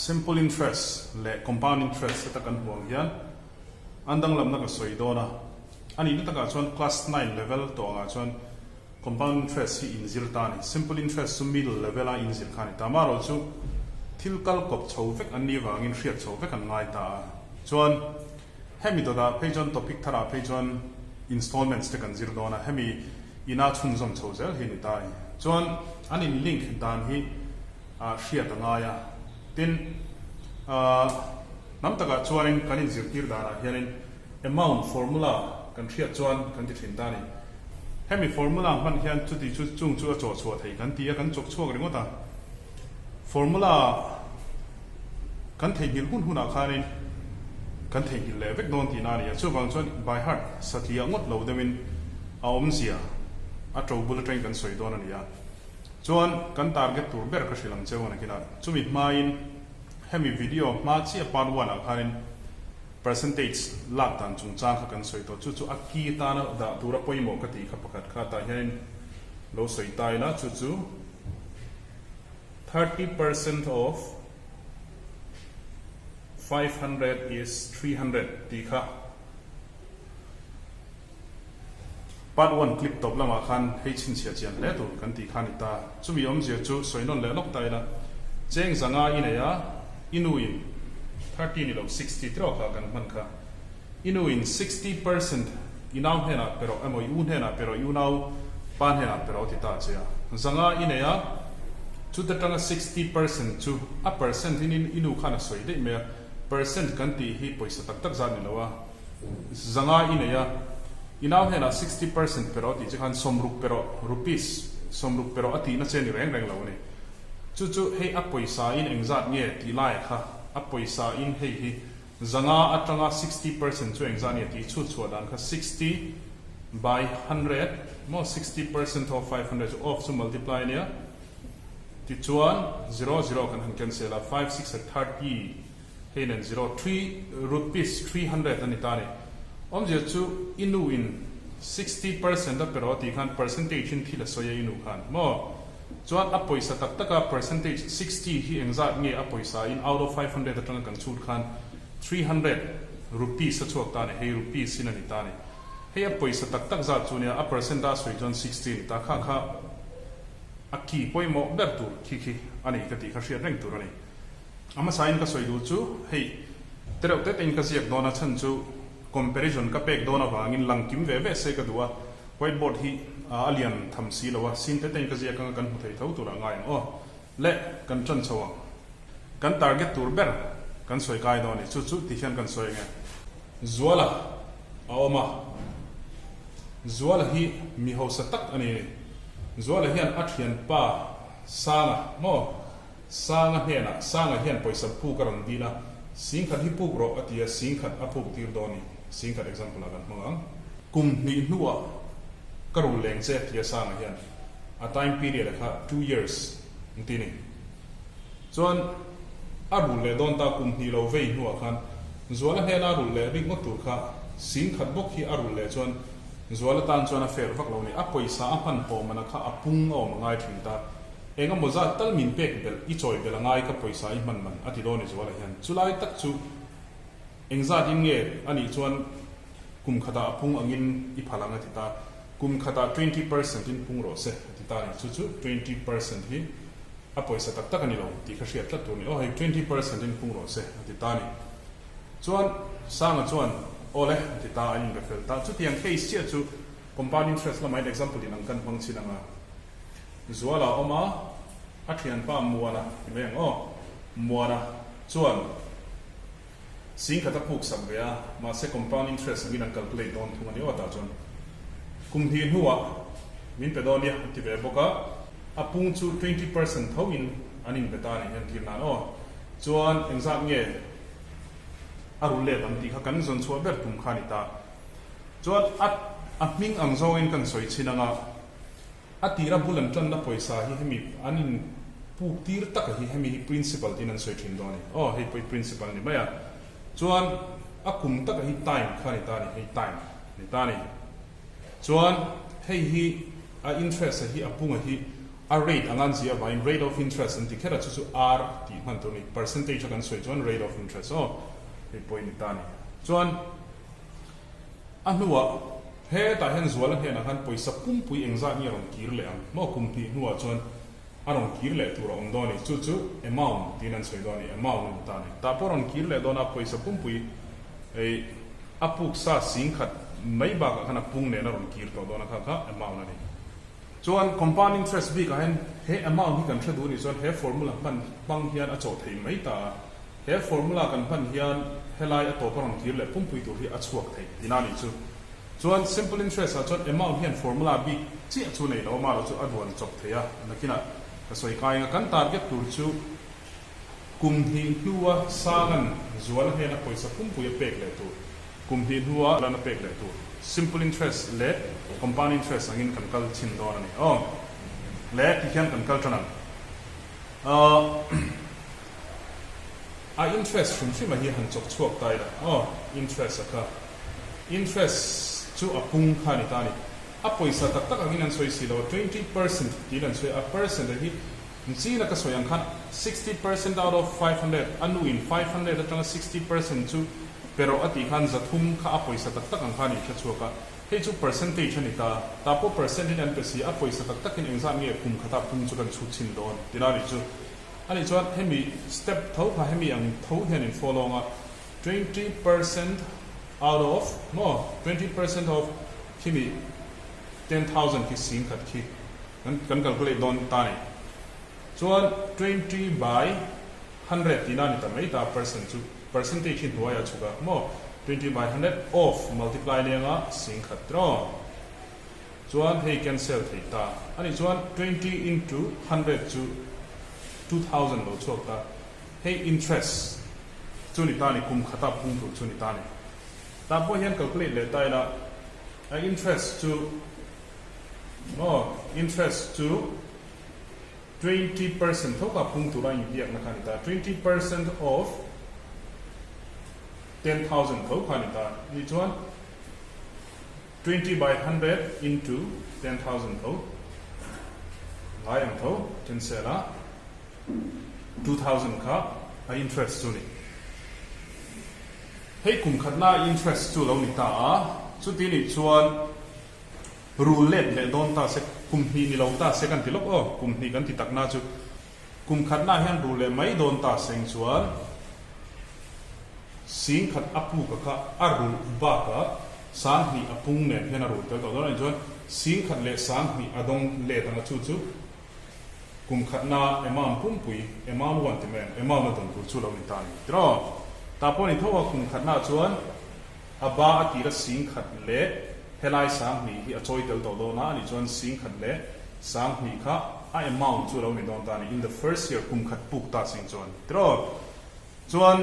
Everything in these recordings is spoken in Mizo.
Simple interest leh compound interest heta kan hmuh ang hian an danglamna ka sawi dawn a. A nihna takah chuan class nine level tawh angah chuan compound interest hi inzir ta a ni. Simple interest chu middle level a inzir kha a ni ta. Amaherawhchu thil kal kawp chho vek an nih vangin hriat chho vek an ngai ta a. Chuan hemi dawtah phei chuan topic tharah phei chuan installments te kan zir dawn a, hemi ina chhunzawm chho zel hi a ni ta a ni. Chuan an in link dan hi hriat a ngai a, tin hnam takah chuanin kan inzirtir danah hianin amount formula kan hriat chuan kan ti thin ta a ni. Hemi formula hman hian chuti chu chung chu a chawh chhuah thei kan ti a, kan chawk chhuak ringawt a. Formula kan theihnghilh hun hunah khanin kan theihnghilh leh vek dawn tihna a ni a, chuvang chuan by heart satliah ngawt lo deuhin a awmzia a to bul atangin kan sawi dawn a ni a. Chuan kan target tur ber ka hrilh ang cheu a nakinah chumi hmain hemi video hma chiah part one ah khanin percentage lak dan chungchang kha kan sawi tawh, chu chu a key tana dah tura pawimawh ka tih kha pakhat kha tah hianin lo sawi ta ila chu chu 30% of 500 is 300 tih kha Part one clip tawp lamah khan hei chhinchhiah chian hle tur kan tih kha a ni ta. Chumi awmzia chu sawi nawn leh lawk ta ila, cheng zanga i nei a, i nuin 30 ni lo 60 tiraw kha kan hman kha. I nuin 60 percent i nau hnenah pe rawh emaw i u hnenah pe rawh i unau pa hnenah pe rawh a ti ta che a. Zanga i nei a, chuta tanga 60% chu a percent in i nu khan a sawi daih mai a, percent kan tih hi pawisa tak tak zat ni lo a, zanga i nei a, i nau hnenah 60% pe rawh tih che khan 60 pe rawh, rupees 60 pe rawh a tihna che ni reng reng lo a ni. Chu chu hei a pawisa in engzat nge tih lai kha a pawisa in hei hi 500 atanga 60% chu engzat nge tih chhut chhuah dan kha 60 by 100 maw 60% of 500 chu of chu multiply a nia tichuan zero zero kan han cancel a five six a 30 hei nen zero three rupees 300 a ni ta a ni. Awmzia chu i nu in 60% a pe rawh tih khan percentage in thil a sawi a i nu khan maw chuan a pawisa tak taka percentage 60 hi engzat nge a pawisa in out of 500 atanga kan chhut khan 300 rupees a chhuak ta a ni, hei rupees in a ni ta a ni. Hei a pawisa tak tak zat chu nia a percent a sawi chuan 60 a ni ta kha kha a key pawimawh ber tur khi khi a ni ka tih kha hriat reng tur a ni. A hmasain ka sawi duh chu hei tereuh te tein ka ziak dawn a chhan chu comparison ka pek dawn avangin lang kim ve ve se ka duh a, whiteboard hi a lian tham si lo a, sin te tein ka ziak anga kan hmu thei tho turah ngai ang aw. Le kan ṭan chho ang. Kan target tur ber kan sawi kai dawn a ni, chu chu ti hian kan sawi ange. Zuala a awm a, Zuala hi mi hausa tak a ni. Zuala hian a ṭhianpa Sanga maw? Sanga hnenah, Sanga hian pawisa puk a rawn dil a, 10,000 hi puk rawh a ti a, 10,000 a puk tir dawn i, 10,000 example ah kan hmang ang. Kum hnih hnuah ka rul leng che a ti a Sanga hian, a time period a kha 2 years an ti ni. Chuan a rul leh dawn ta kum hnih lo vei hnuah khan Zuala hnena a rulh leh rik ngawt tur kha 10,000 bawk hi a rulh leh chuan Zuala tan chuan a fair vak lo ni. A pawisa a hman pawh man a kha a pung a awm a ngai thin ta. Eng emaw zat tal min pek belh, i chawi belh a ngai ka pawisa i hman man a ti dawn i Zuala hian. Chulai tak chu eng zat in nge a nih chuan kum khatah a pung angin i phal ang a ti ta. Kum khatah 20% in pung rawh se a ti ta a ni. Chu chu 20% hi a pawisa tak tak a ni lo tih kha hriat tlat tur a ni. Aw hei 20% in pung rawh se a ti ta a ni. Chuan Sanga chuan aw le a ti ta a in refel ta. Chutiang case chiah chu compound interest lamah in example in ang kan hmang chin ang a. Zuala a awm a, a thianpa Muana ti mai ang aw. Muana chuan 10,000 a puk sak ve a, mahse compound interest angin an calculate dawn thung a ni aw tah chuan kum hnih hnuah min pe dawn nia a ti ve bawk a, a pung chu 20% tho in an inbe ta a ni entir nan aw. Chuan engzat nge a rul let ang tih kha kan zawn chhuah ber tum kha a ni ta. Chuan a a hming ang zawngin kan sawi chhin ang a, a tira bul an tanna pawisa hi hemi an in puk tir taka hi hemi hi principal tiin an sawi thin dawn a ni. Aw hei pawh hi principal a ni mai a. Chuan a kum taka hi time kha a ni ta a ni, hei time a ni ta a ni. Chuan hei hi a interest a hi a punga hi. A rate anga an ziah avangin rate of interest an ti kher a, chu chu R tih hman tur a ni. Percentage a kan sawi chuan rate of interest aw hei pawh i ni ta a ni. Chuan a hnuah hetah hian Zuala hnenah khan pawisa pumpui engzat nge a rawn kir leh ang maw kum hnih hnuah chuan a rawn kir leh tur a awm dawn a ni. Chu chu amount tiin an sawi dawn a ni, amount a ni ta a ni. Tah pawh a rawn kir leh dawn a, pawisa pumpui hei a puk sa singkhat mai bakah khan a pung nen a rawn kir tawh dawn a kha kha amount a ni. Chuan compound interest bikah hian he amount hi kan hre duh anih chuan he formula hman hmang hian a chawh thei mai ta a. He formula kan hman hian helai a tawp a rawn kir leh pumpui tur hi a chhuak thei tina anih chu. Chuan simple interest ah chuan amount hian formula bik chiah chu nei lo amaherawh chu a duan chawp thei a, nakinah ka sawi kai anga kan target tur chu kum hnih hnua Sangan Zuala hnena pawisa pumpui a pek leh tur, kum hnih hnua lan a pek leh tur simple interest leh compound interest angin kan kal chhin dawn a ni. Aw le tikhian kan kal tan ang. A interest hrim hrim a hi han chawk chhuak ta ila aw interest a kha interest chu a pung kha a ni ta a ni. A pawisa tak tak angin an sawi si lo 20% tiin an sawi a, percent a hi China ka sawi ang khan 60% out of 500 a nu in 500 atanga 60% chu pe rawh a tih khan 300 kha a pawisa tak tak ang khan i hre chhuak a, hei chu percentage a ni ta, tah pawh percent in an pe si, a pawisa tak takin engzat nge kum khata pung chu kan chhut chhin dawn tih la nih chu. A nih chuan hemi step tho kha hemi ang tho hian in follow ang a, 20% out of maw 20% of khimi 10,000 khi 10,000 khi Kan kan calculate dawn ta ni. Chuan 20 by 100 tihna a ni ta mai ta percent chu percentage hi hnuaiah a chhuk a maw 20 by 100 of multiply lenga 10,000 tiraw. Chuan hei cancel thei ta a nih chuan 20 into 100 chu 2000 lo chhuak ta. Hei interest chu ni ta ni kum khata pung tur chu ni ta ni. Tah pawh hian calculate leh ta ila a interest chu Maw interest chu 20% tho kha pung tura inbiakna kha a ni ta, 20% of 10,000 tho kha a ni ta. Ni chuan 20 by 100 into 10,000 tho ngai ang tho cancel a 2,000 kha a interest chu ni. Hei kum khatna interest chu lo ni ta a, chuti nih chuan Rul let leh dawn ta se, kum hnih ni lo ta se kan ti lawk aw, kum hnih kan ti takna chu kum khatna hian rul leh mai dawn ta seng chuan 10,000 a puka kha a rulh bakah 2000 a pung nen hian a rul tel tawh dawn a nih chuan 10,000 leh 2000 a dawng let anga chu chu kum khatna amount pumpui amount one ti mai ang amount a dawn tur chu lo ni ta a ni tiraw tah pawh ni tho a kum khatna chuan A ba a tira 10,000 leh helai 2000 hi a chawi tel tawh dawn a, anih chuan 10,000 leh 2000 kha a amount chu a lo ni dawn ta a ni, in the first year kum khat puk ta sing chuan tiraw. Chuan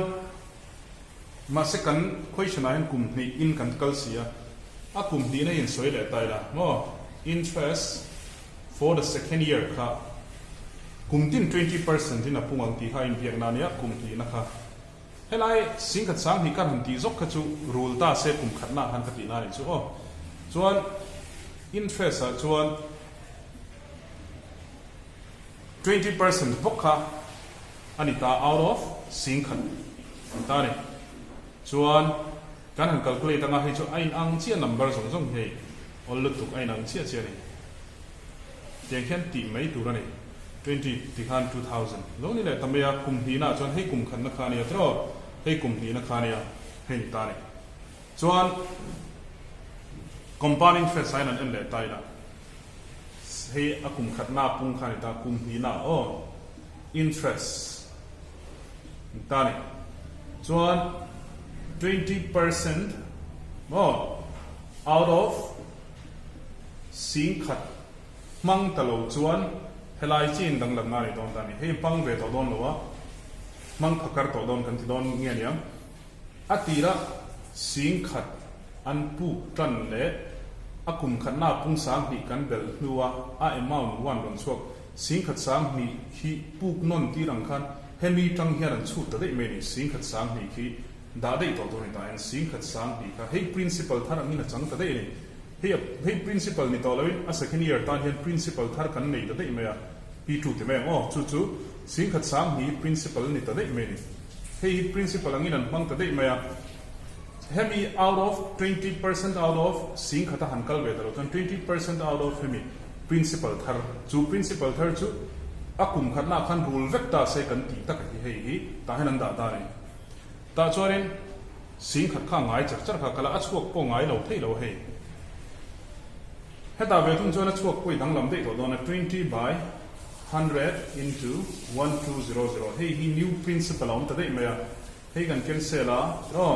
mahse kan question ah hian kum hnih in kan kal si a, a kum hnihna hi in sawi leh ta ila maw, interest for the second year kha kum tin 20% in a pung ang tih kha a inbiakna a nia, kum hnihna kha. Helai 10,000 20,000 kan han tih zawk kha chu rul ta se kum khatna khan ka tihna a nih chu aw. Chuan interest ah chuan 20% bawk kha a ni ta out of 10,000 ni ta a ni. Chuan kan han calculate anga hei chu a inang chiah number zawng zawng hi hei awl lutuk a inang chiah chiah a ni. Tiang hian tih mai tur a ni. 20 ti khan 2000 lo ni leh ta mai a, kum hnihna ah chuan hei kum khatna kha a nia tiraw, hei kum hnihna kha a nia, hei ni ta a ni. Chuan compound interest ah hian an en leh ta ila, hei a kum khatna pung kha a ni ta, kum hnihna ah aw interest ni ta a ni. Chuan 20% maw out of 10,000 hmang ta lo chuan helai chin danglamna a nih dawn ta a ni. Hei hmang ve tawh dawn lo a, hmang phakar tawh dawn kan ti dawn nge aniang. A tira 10,000 an puk tan leh a kum khatna pung 2000 kan belh hnua a amount one rawn chhuak 10,000 20,000 khi puk nawn tir ang khan hemi tang hian an chhut ta daih mai a ni. 10,000 20,000 khi dah daih tawh tur a ni ta hian 10,000 20,000 kha hei principal thar angin a chang ta daih a ni. Hei hei principal ni tawh loin a second year tan hian principal thar kan nei ta daih mai a, P2 ti mai ang aw, chu chu singkhat sang hi principal ni ta daih mai a ni. Hei hi principal angin an hmang ta daih mai a, hemi out of 20% out of singkhata han kal ve ta lo chuan 20% out of hemi principal thar, chu principal thar chu a kum khatnaah khan rul vek ta se kan tih tak a hi hei hi tah hian an dah ta a ni. Tah chuanin singkhat kha ngai char char kha kal a, a chhuak pawh ngai lo thei lo hei. Hetah ve thung chuan a chhuak pawh i danglam daih tawh dawn a, 20 by 100 into 1200 hei hi new principle a awm ta daih mai a, hei kan cancel a, aw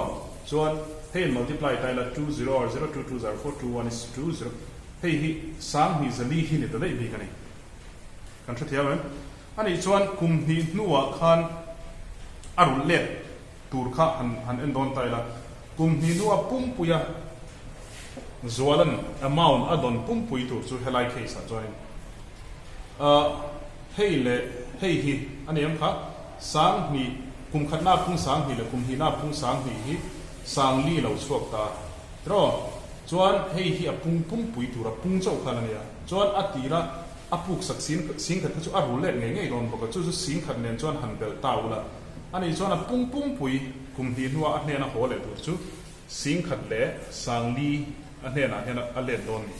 chuan hei in multiply ta ila two zero or zero two two zero four two one is two zero hei hi 20 hi ni ta daih bik a ni. Kan hrethiam em? Anih chuan kum hnih hnuah khan a rulh let tur kha han han en dawn ta ila, kum hnih hnua pumpuia Zualan amount a dawn pumpui tur chu helai case ah chuanin ah hei leh hei hi a ni ang kha, 2000 kum khatna phung 2000 leh kum hnihna phung 2000 hi 40 lo chhuak ta tiraw? Chuan hei hi a pung pumpui tur a pung chauh khan a nia, chuan a tira A puk sak singkhat kha chu a rul let ngei ngei dawn bawk a, chu chu singkhat nen chuan han belh ta ula. Ani chuan a pung pungpui kum hnih hnua a hnena haw leh tur chu singkhat leh 40 a hnenah hian a let dawn ni.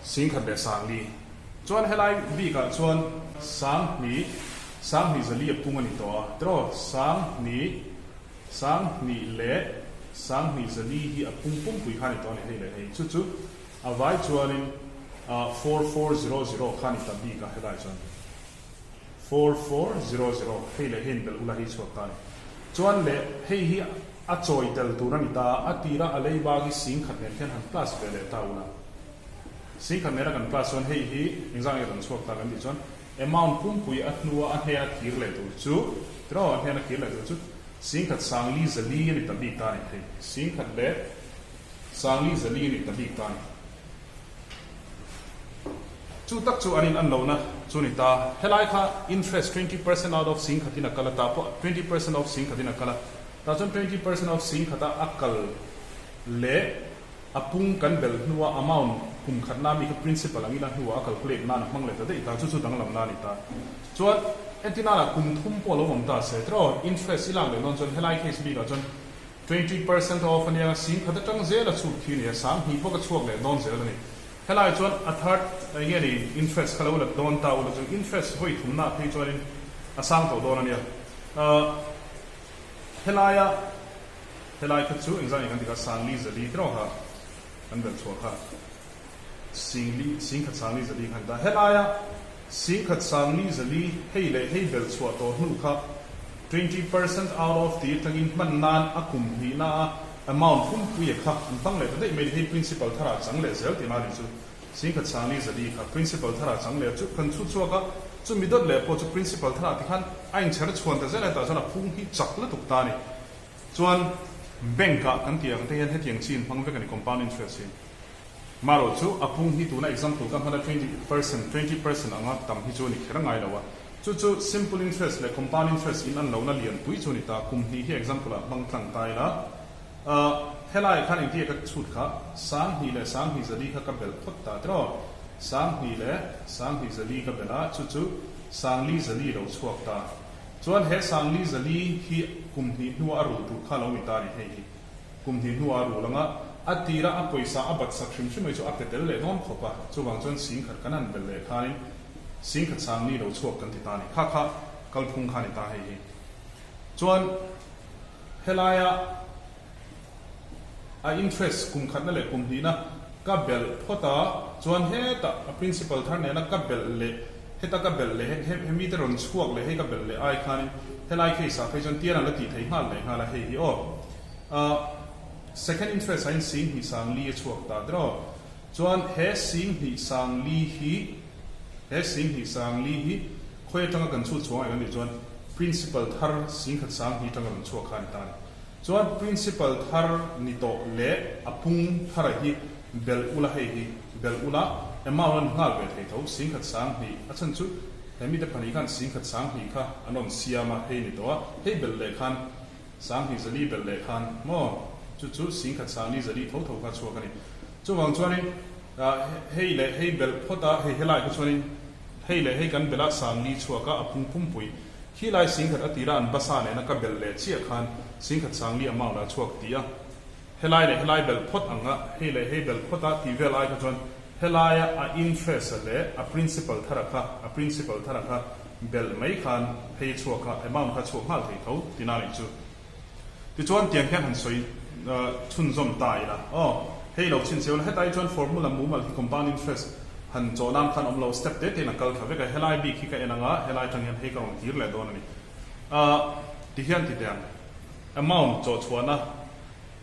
10,000 leh 40. Chuan helai bikah chuan 20, 20 zali a pung a ni tawh a, tiraw 20, 20 leh 20 zali hi a pung pungpui kha a ni tawh a ni hei leh hei. Chu chu A vai chuanin 4400 kha ni ta bik a helai chuan 4400 hei leh hei in belh ula hei chhuak ta a ni. Chuan leh hei hi a chawi tel tur a ni ta a, a tira a lei bak hi 10,000 nen khian han plus ve leh ta ula. 10,000 nena kan plus chuan hei hi engzah nge rawn chhuak ta kan tih chuan amount pumpui a hnua a hnena kir leh tur chu tiraw a hnena kir leh tur chu 10,000 40 zali a ni ta bik ta a ni hei 10,000 leh 40 zali a ni ta bik ta a ni. Chu tak chu an in an lohna chu ni ta. Helai kha interest 20% out of 10,000 in a kal a, tah pawh 20% of 10,000 in a kal a, tah chuan 20% of 10,000 a a kal leh a pung kan belh hnua amount kum khatna mi kha principal angin a hnuah a calculate nan a hmang leh ta daih ta, chu chu danglam na a ni ta. Chuan entirnana kum thum pawh a lo awm ta se tiraw interest i lak leh dawn chuan helai case bikah chuan 20% off a nia, 10,000 atang zel a chhut khi a ni a, 20,000 bawk a chhuak leh dawn zel a ni. Helai chuan a third eng nge ni interest kha lo let dawn ta ula chu interest vawi thumna phei chuanin a sang tawh dawn a nia. Helaia helai kha chu engzah nge kan ti kha 40 zali tiraw kha kan belh chhuah kha 40 10,000 40 zali kha a ni ta. Helaia 10,000 40 zali hei leh hei belh chhuah tawh hnu kha 20% out of tih atangin hman nan a kum hnihna a amount pumpuia kha an hmang leh ta daih mai ni. Hei principal tharah chang leh zel tih na ni chu 10,000 40 zali kha principal tharah chang leh chu kan chhut chhuak a, chumi dawt leh pawh chu principal tharah tikhan a inchher chhuan ta zel a, hetah chuan a phung hi chak lutuk ta a ni. Chuan bank ah kan tih ang te hian hetiang chi in hmang vek a ni compound interest hi. Marawh chu a pung hi tuna example ka hman a 20%, 20% anga tam hi chu a ni kher ngai lo a. Chu chu simple interest leh compound interest in an lohna lian pui chu a ni ta. Kum hnih hi example ah hmang tlang ta ila. Ahh helai khan engti ka chhut kha 2000 leh 20 zali kha ka belh phawt ta tiraw. 2000 leh 20 zali ka belh a, chu chu 40 zali lo chhuak ta. Chuan he 40 zali hi kum hnih hnua a rul tur kha lo ni ta a ni hei hi. Kum hnih hnuah a rul ang a, a tira a pawisa a bat sak hrim hrim mai chu a pe tel leh dawn khawp a, chuvang chuan 10,000 kan han belh leh khanin 10,000 sangni lo chhuak kan ti ta a ni. Kha kha kalphung kha a ni ta hei hi. Chuan helaia a interest kum khatna leh kum hnihna ka belh phawt a, chuan hetah a principal thar nena ka belh leh heta ka belh leh hemi te rawn chhuak leh hei ka belh leh ai khanin helai case ah phei chuan tian a la tih thei nghal leh nghal a hei hi aw. Second interest ah hian 20 40 a chhuak ta tiraw. Chuan he 20 40 hi he 20 40 hi khawi atanga kan chhut chhuang ai kan tih chuan principal thar 10,000 40 atanga rawn chhuak kha a ni ta a ni. Chuan principal thar ni tawh leh a pung thara hi belh ula hei hi belh ula amount a ni nghal ve thei tho 10,000 40 a chhan chu he mite pahnih khan 10,000 40 kha an rawn siam a hei ni tawh a hei belh leh khan 20 zali belh leh khan maw. Chu chu 10,000 sangli zali tho tho kha chhuak a ni. Chuvang chuanin hei leh hei belh phawt a, hei helai kha chuanin hei leh hei kan belh a sangli chhuak a, a pung pumpui. Khi lai 10,000 a tira an basa nena ka belh leh chiah khan 10,000 sangli amount ah chhuak ti a. Helai leh helai belh phawt ang a, hei leh hei belh phawt a tih vel ai kha chuan helaia a interest a leh a principal thara kha, a principal thara kha belh mai khan hei chhuak kha amount kha chhuak nghal thei tho tina nih chu. Tichuan tiang hian han sawi chhunzawm ta ila aw, hei lo chhin cheu la, hetlai chuan formula mumal hi compound interest han chawh nan khan awm lo, step te tein a kal thla vek a, helai bik hi ka en anga helai atang hian hei ka rawn kir leh dawn a ni. Ahh tihian ti teh ang, amount chawh chhuahna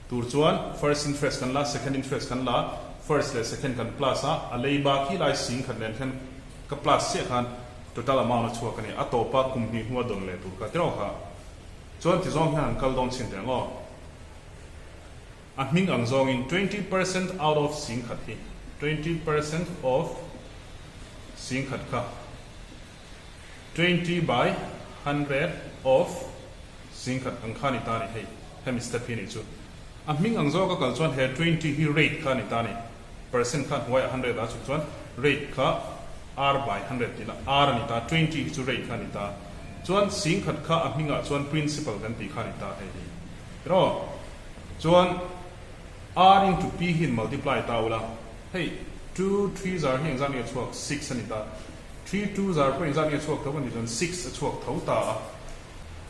tur chuan first interest kan la, second interest kan la, first leh second kan plus a, a lei bak hi lai 10,000 nen hian ka plus chiah khan total amount a chhuak a ni, a tawpa kum hnih hnua dawn leh tur kha tiraw kha. Chuan ti zawng hian an kal dawn chin teh ang aw. A hming ang zawngin 20% out of 10,000 hi 20% of 10,000 kha 20 by 100 of 10,000 ang kha ni ta ni hei hemi step hi ni chu. A hming ang zawng ka kal chuan he 20 hi rate kha ni ta ni. Percent kha hnuaiah 100 a chhuk chuan rate kha R by 100 tih la R a ni ta, 20 hi chu rate kha a ni ta. Chuan 10,000 kha a hmingah chuan principal kan tih kha a ni ta hei hi. Tiraw? Chuan R into P hi in multiply ta ula, hei two three zar hi engzat nge a chhuak? Six a ni ta. Three two zar pawh engzat nge a chhuak tho kan tih chuan six a chhuak tho ta a.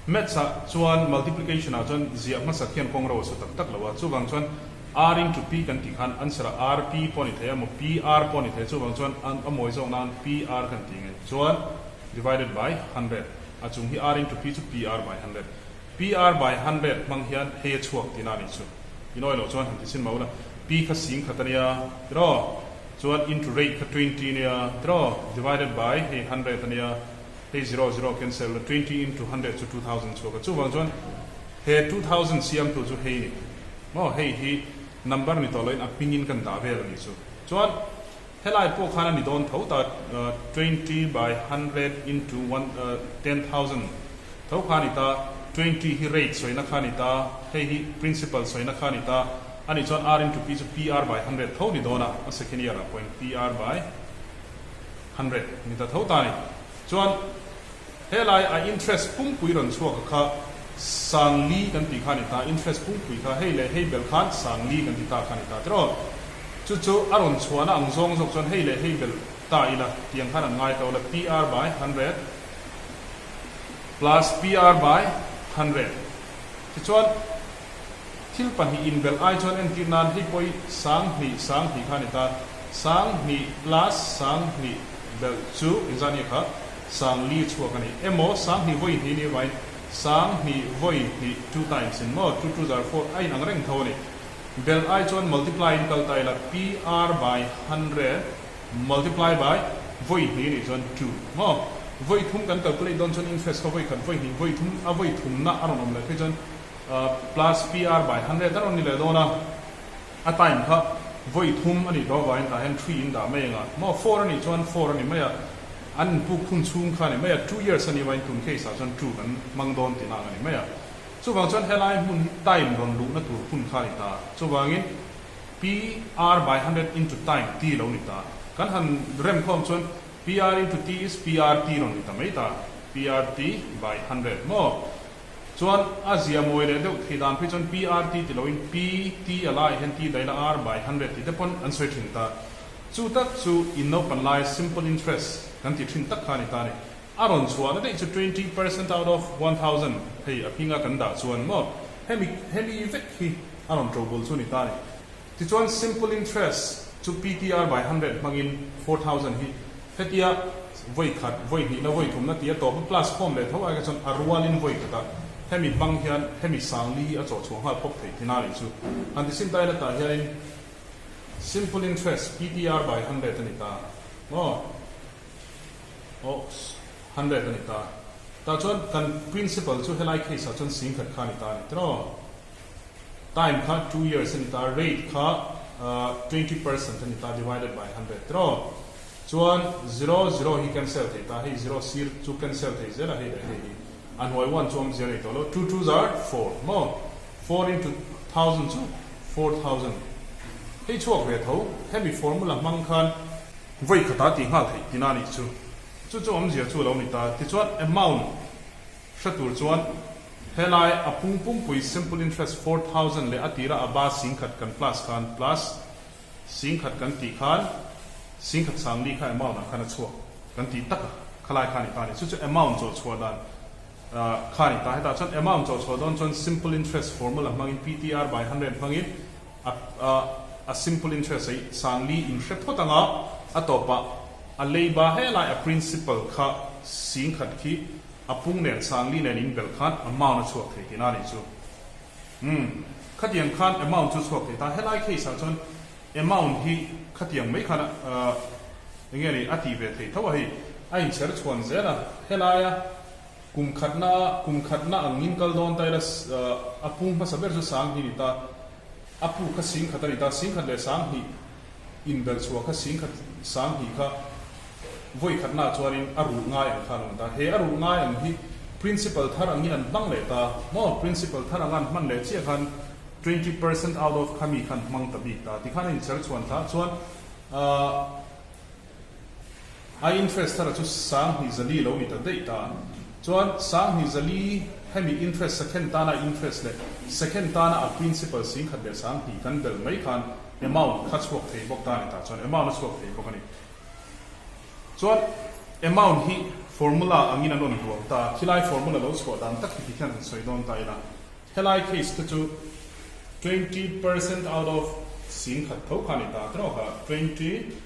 Maths ah chuan multiplication ah chuan ziah hmasak hian kawng ro a su tak tak lo a, chuvang chuan R into P kan tih khan answer ah RP pawh a ni thei a maw PR pawh a ni thei a, chuvang chuan a mawi zawk nan PR kan tih nge chuan divided by 100 a chung hi R into P chu PR by 100 PR by 100 hmang hian hei a chhuak tihna a nih chu inawi loh chuan han ti chhin mah ula P kha 10,000 a nia tiraw chuan into rate kha 20 a nia tiraw divided by hei 100 a nia. Hei zero zero cancel la 20 into 100 chu 2000 chhuak a, chuvang chuan he 2000 siamtu chu hei ni maw, hei hi number ni tawh loin a hmingin kan dah vel a nih chu. Chuan helai pawh khan a ni dawn tho ta 20 by 100 into one 10,000 tho kha a ni ta, 20 hi rate sawina kha a ni ta, hei hi principal sawina kha a ni ta, a nih chuan R into P chu PR by 100 tho ni dawn a, a second year ah pawhin PR by 100 ni ta tho ta a ni. Chuan helai a interest pumpui rawn chhuak a kha 40,000 kan tih kha a ni ta, interest pumpui kha hei leh hei bel khan 40,000 kan ti ta kha a ni ta tiraw? Chu chu a rawn chhuahna ang zawng zawk chuan hei leh hei bel ta ila tiang khan an ngai ta ula PR by 100 plus PR by 100 tichuan thil pahnih inbelh ai chuan entir nan hei pawh hi 20,000 20,000 kha a ni ta. 20,000 plus 20,000 belh chu engzah nge kha 40,000 chhuak a ni emaw 20,000 vawi hnih ni vain 20,000 vawi hnih two times in maw two two zar four a inang reng tho a ni. Belh ai chuan multiply in kal ta ila PR by 100 multiply by vawi hnih nih chuan two maw vawi thum kan calculate dawn chuan interest kha vawi khat vawi hnih vawi thum a vawi thumna a rawn awm leh phei chuan plus PR by 100 a rawn ni leh dawn a. A time kha vawi thum a nih tawh avangin tah hian three in dah mai anga maw four a nih chuan four a ni mai a, an inpuk hun chhung kha a ni mai a, two years a nih avangin tun case ah chuan two kan hmang dawn tihna ang a ni mai a. Chuvang chuan helai hmun hi time rawn luhna tur hun kha a ni ta. Chuvangin PR by 100 into time T lo ni ta. Kan han rem khawm chuan PR into T is PRT rawn ni ta mai ta, PRT by 100 maw. Chuan a zia mawi leh deuh thei dan phei chuan PRT ti loin PT a laiah hian T daih la R by 100 tih te pawn an sawi thin ta. Chu tak chu in naupan lai simple interest kan tih thin tak kha a ni ta a ni. A rawn chhuahna daih chu 20% out of 1000 hei a hminga kan dah chuan maw hemi hemi vek hi a rawn ṭo bul chu a ni ta a ni. Tichuan simple interest chu PTR by 100 hmangin 4000 hi hetia vawi khat, vawi hnihna, vawi thumna tia tawp a plus khawm leh tho ai kha chuan a rualin vawi khatah hemi hmang hian hemi 40,000 hi a chawh chhuah nghal pawp theih thin a nih chu. Han ti sin ta ila tah hianin simple interest PTR by 100 a ni ta maw? Aw 100 a ni ta. Tah chuan kan principal chu helai case ah chuan 10,000 kha a ni ta a ni tiraw? Time kha 2 years a ni ta, rate kha 20% a ni ta divided by 100 tiraw? Chuan zero zero hi cancel thei ta, hei zero sir chu cancel thei zel a, hei leh hei hi a hnuai one chu awmzia nei tawh lo, two twos are four maw? Four into Thousand chu 4000. Hei chhuak ve tho, hemi formula hmang khan vawi khata tih nghal theih tina nih chu. Chu chu awmzia chu a lo ni ta. Tichuan amount hre tur chuan helai a pung pumpui simple interest 4000 leh a tira a ba singkhat kan plus khan plus singkhat kan tih khan singkhat sangli kha amount ah khan a chhuak kan tih tak a khalai kha a ni ta a ni. Chu chu amount zawh chhuah dan kha a ni ta. Hetah chuan amount zawh chhuah dawn chuan simple interest formula hmangin PTR by 100 hmangin a a simple interest hi sangli in hre phawt anga a tawpah a leiba helai a principal kha singkhat khi a pung nen sangli nen in belh khan amount a chhuak thei tihna a nih chu. Umm khatiang khan amount chu chhuak thei ta. Helai case ah chuan amount hi khatiang mai khan eng nge ni a tih ve thei tho a hei a inchher chhuan zel a helaia kum khatna kum khatna angin kal dawn ta ila a pung hmasa ber chu sang hi ni ta. A pu kha singkhat a ni ta, singkhat leh sanghnih inbelh chhuah kha singkhat sanghnih kha vawi khatnaah chuanin a ruh ngai ang khan a awm ta. He a ruh ngai ang hi principal thar angin an hmang leh ta maw? Principal thar anga an hman leh chiah khan 20% out of kha mi khan hmang ta bik ta. Tikhan a inchher chhuan thlah chuan ahh A interest thara chu sanghnih zali lo ni ta daih ta. Chuan sanghnih zali hemi interest second tana interest leh second tana a principal singkhat leh sanghnih kan belh mai khan amount kha chhuak thei bawk ta a ni ta. Chuan amount a chhuak thei bawk a ni. Chuan amount hi formula angin an rawn duang ta. Khilai formula lo chhuah dan tak hi tikhian han sawi dawn ta ila. Helai case te chu 20% out of singkhat tho kha a ni ta tawk a, 20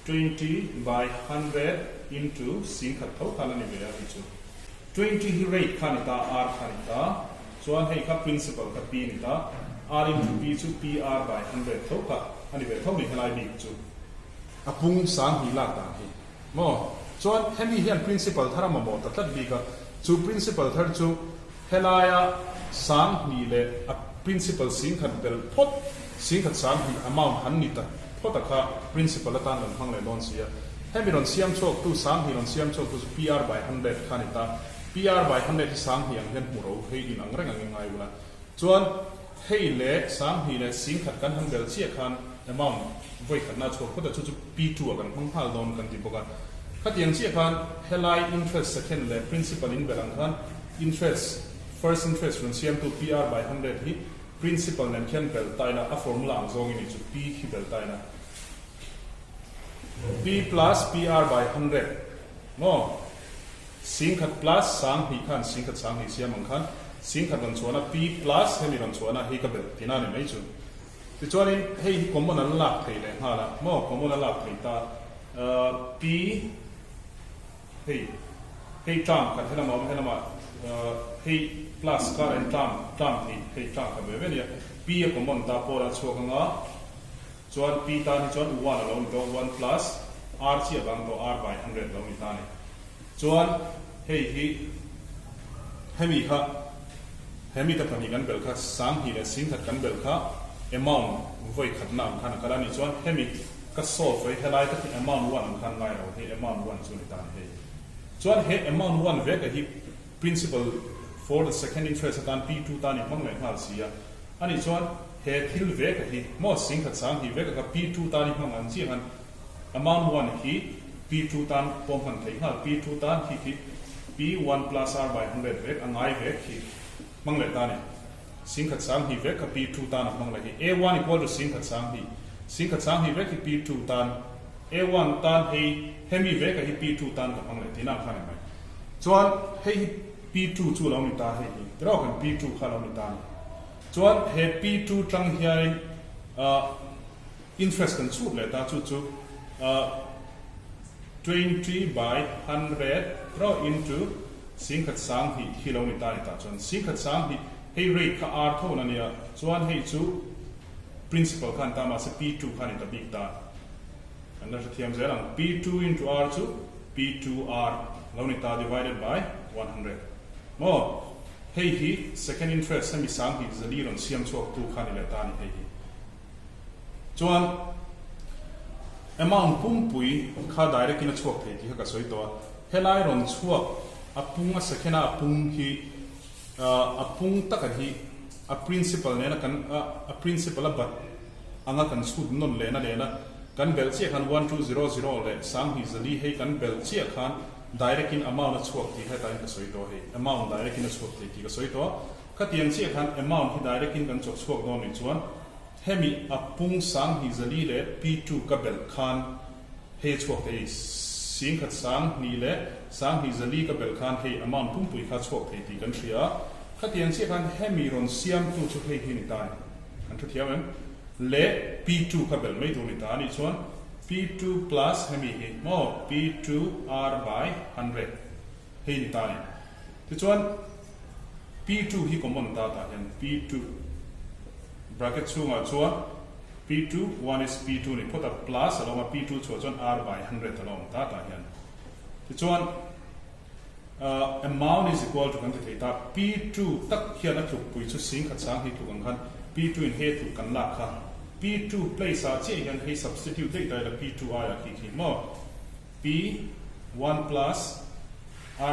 20 by 100 into singkhat tho khan a ni ve a hei chu. 20 hi rate kha a ni ta, R kha a ni ta, chuan hei kha principal kha P a ni ta, R into P chu PR by 100 tho kha a ni ve tho ni helai bik chu. A pung sang hnih lak dan hi maw? Chuan hemi hian principal thar a mamawh ta tlat bik a, chu principal thar chu Helaia sanghnih leh a principal singkhat bel phawt, singkhat sanghnih amount han ni ta phawt a kha principal atan kan hmang leh dawn si a. Hemi rawn siam chhuaktu, sanghnih rawn siam chhuaktu chu PR by 100 kha a ni ta. PR by 100 hi sanghnih ang hian hmu ro hei in ang reng angin ngai ula. Chuan hei leh sanghnih leh singkhat kan han bel chiah khan amount vawi khatna a chhuak phawt a, chu chu P2 ah kan hmang nghal dawn kan ti bawk a. Khatiang chiah khan helai interest second leh principal in bel ang khan Interest, First interest rawn siamtu PR by 100 hi principal nen khian bel taina a formula ang zawngin nih chu P khi bel taina P plus PR by 100 maw? Singkhat plus sanghnih khan singkhat sanghnih siam ang khan singkhat rawn chhuahna P plus hemi rawn chhuahna hi ka bel tina ni mai chu. Tichuanin hei hi common an lak thei leh nghal a maw? Common a lak thei ta P Hei hei term khat helamah awm helamah hei plus kar en term term thei hei term khat ve ve nia p a common ta pawl a chhuak anga chuan p tan hi chuan one a lo ni dawn one plus r chi a bang tawh r by 100 lo ni ta ni chuan hei hi hemi kha hemi te pahnih kan belh kha sanghnih leh singkhat kan belh kha amount vawi khatna ang khan a kal a ni chuan hemi Ka solve hei helai tak hi amount one ang khan ngai lo hei amount one chu a ni ta ni hei. Chuan he amount one vek a hi principal for the second interest atan P2 tan i hmang leh nghal si a. Anih chuan he thil vek a hi maw singkhat sang hi vek a kha P2 tan i hmang ang chiah khan amount one hi P2 tan pawh hman theih nghal P2 tan khi khi P1 plus R by 100 vek a ngai vek khi hmang leh ta ni. Singkhat sang hnih vek kha P2 tan a hmang leh hi. A1 equal to singkhat sang hnih. Singkhat sang hnih vek hi P2 tan. A1 tan hei hemi vek a hi P2 tan ka hmang leh tihna ang kha a ni mai. Chuan hei hi P2 chu a lo ni ta hei hi. Tiraw kan P2 kha a lo ni ta a ni. Chuan he P2 tang hianin ah interest kan chhut leh ta chu chu ah 20 by 100 tiraw into Singkhat sang hnih khi lo ni ta ni tah chuan singkhat sang hnih hei rate kha R tho na nia chuan hei chu principal khan ta mahse P2 khan in ta bik ta kan la hrethiam zel ang P2 into R chu P2R lo ni ta divided by 100 maw hei hi second interest hemi sang hnih zali rawn siam chhuak tu kha ni leh ta ni hei hi chuan amount pumpui kha direct in a chhuak thei tih kha ka sawi tawh a. Helai rawn chhuak a pung a second a a pung hi a pung taka hi A principal nena kan a principal a bat anga kan chhut nawn lehna lehna kan belh chiah khan 1200 leh 2004 hei kan belh chiah khan direct in amount a chhuak tih hetah in ka sawi tawh hei amount direct in a chhuak thei tih ka sawi tawh a khatiang chiah khan amount hi direct in kan chawk chhuak dawn nih chuan hemi a pung 2004 leh P2 ka belh khan hei a chhuak thei 10,000 20 leh 2004 ka belh khan hei amount pumpui kha a chhuak thei tih kan hria a. Khatiang chiah khan hemi rawn siamtu chu hei hi ni ta a ni. Kan thu thiam em? Leh P2 kha belh mai tur ni ta a nih chuan P2 plus hemi hi maw P2 R by 100 hei ni ta a ni. Tichuan P2 hi common ta tah hian P2 bracket chhungah chuan P2 one is P2 ni phawt a plus a lo awm a P2 chhuah chuan R by 100 a lo awm ta tah hian. Tichuan. Amount is equal to kan ti thei ta, P2 tak hian a tluk pui chu 10,000 sang hi tluk ang khan P2 in hei a tluk kan lak kha P2 place ah chiah hian hei substitute daih ta ila P2 aiah khi khi maw P1 plus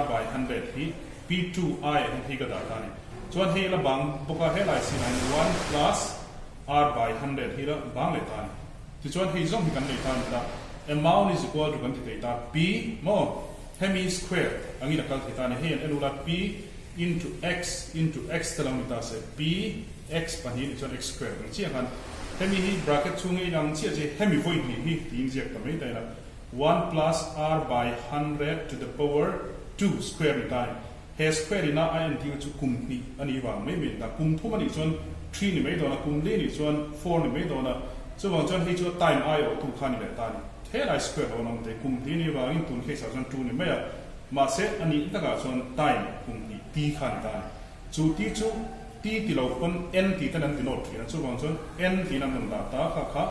R by 100 hi P2 aiah hian hei ka dah ta a ni. Chuan hei la bang bawk a helai sinah hian 1 plus R by 100 hi la bang leh ta a ni. Tichuan hei zawng hi kan nei ta a ni ta, amount is equal to kan ti thei ta P maw. Hemi square angin a kal thei ta a ni. Hei an en ula p into x into x te lo ni ta se p x pahnih nih chuan x square ang chiah khan hemi hi bracket chhunga in ang chiah che hemi vawi hnih hi tiin ziak ta mai ta ila one plus r by 100 to the power 2 square ni ta a ni. He square ina a entir chu kum hnih a nih vang mai mai a ni ta. Kum thum a nih chuan 3 ni mai dawn a, kum li nih chuan 4 ni mai dawn a, chuvang chuan hei chu a time aiawhtu kha a ni leh ta a ni. Helai square lo an awm thei, kum hnih ni vangin tun case ah chuan 2 ni mai a, mahse a nih takah chuan time kum hnih t kha a ni ta a ni. Chu t chu t ti lo pawn n tih ten an ti nawt thin a, chuvang chuan n tiin an rawn dah ta kha kha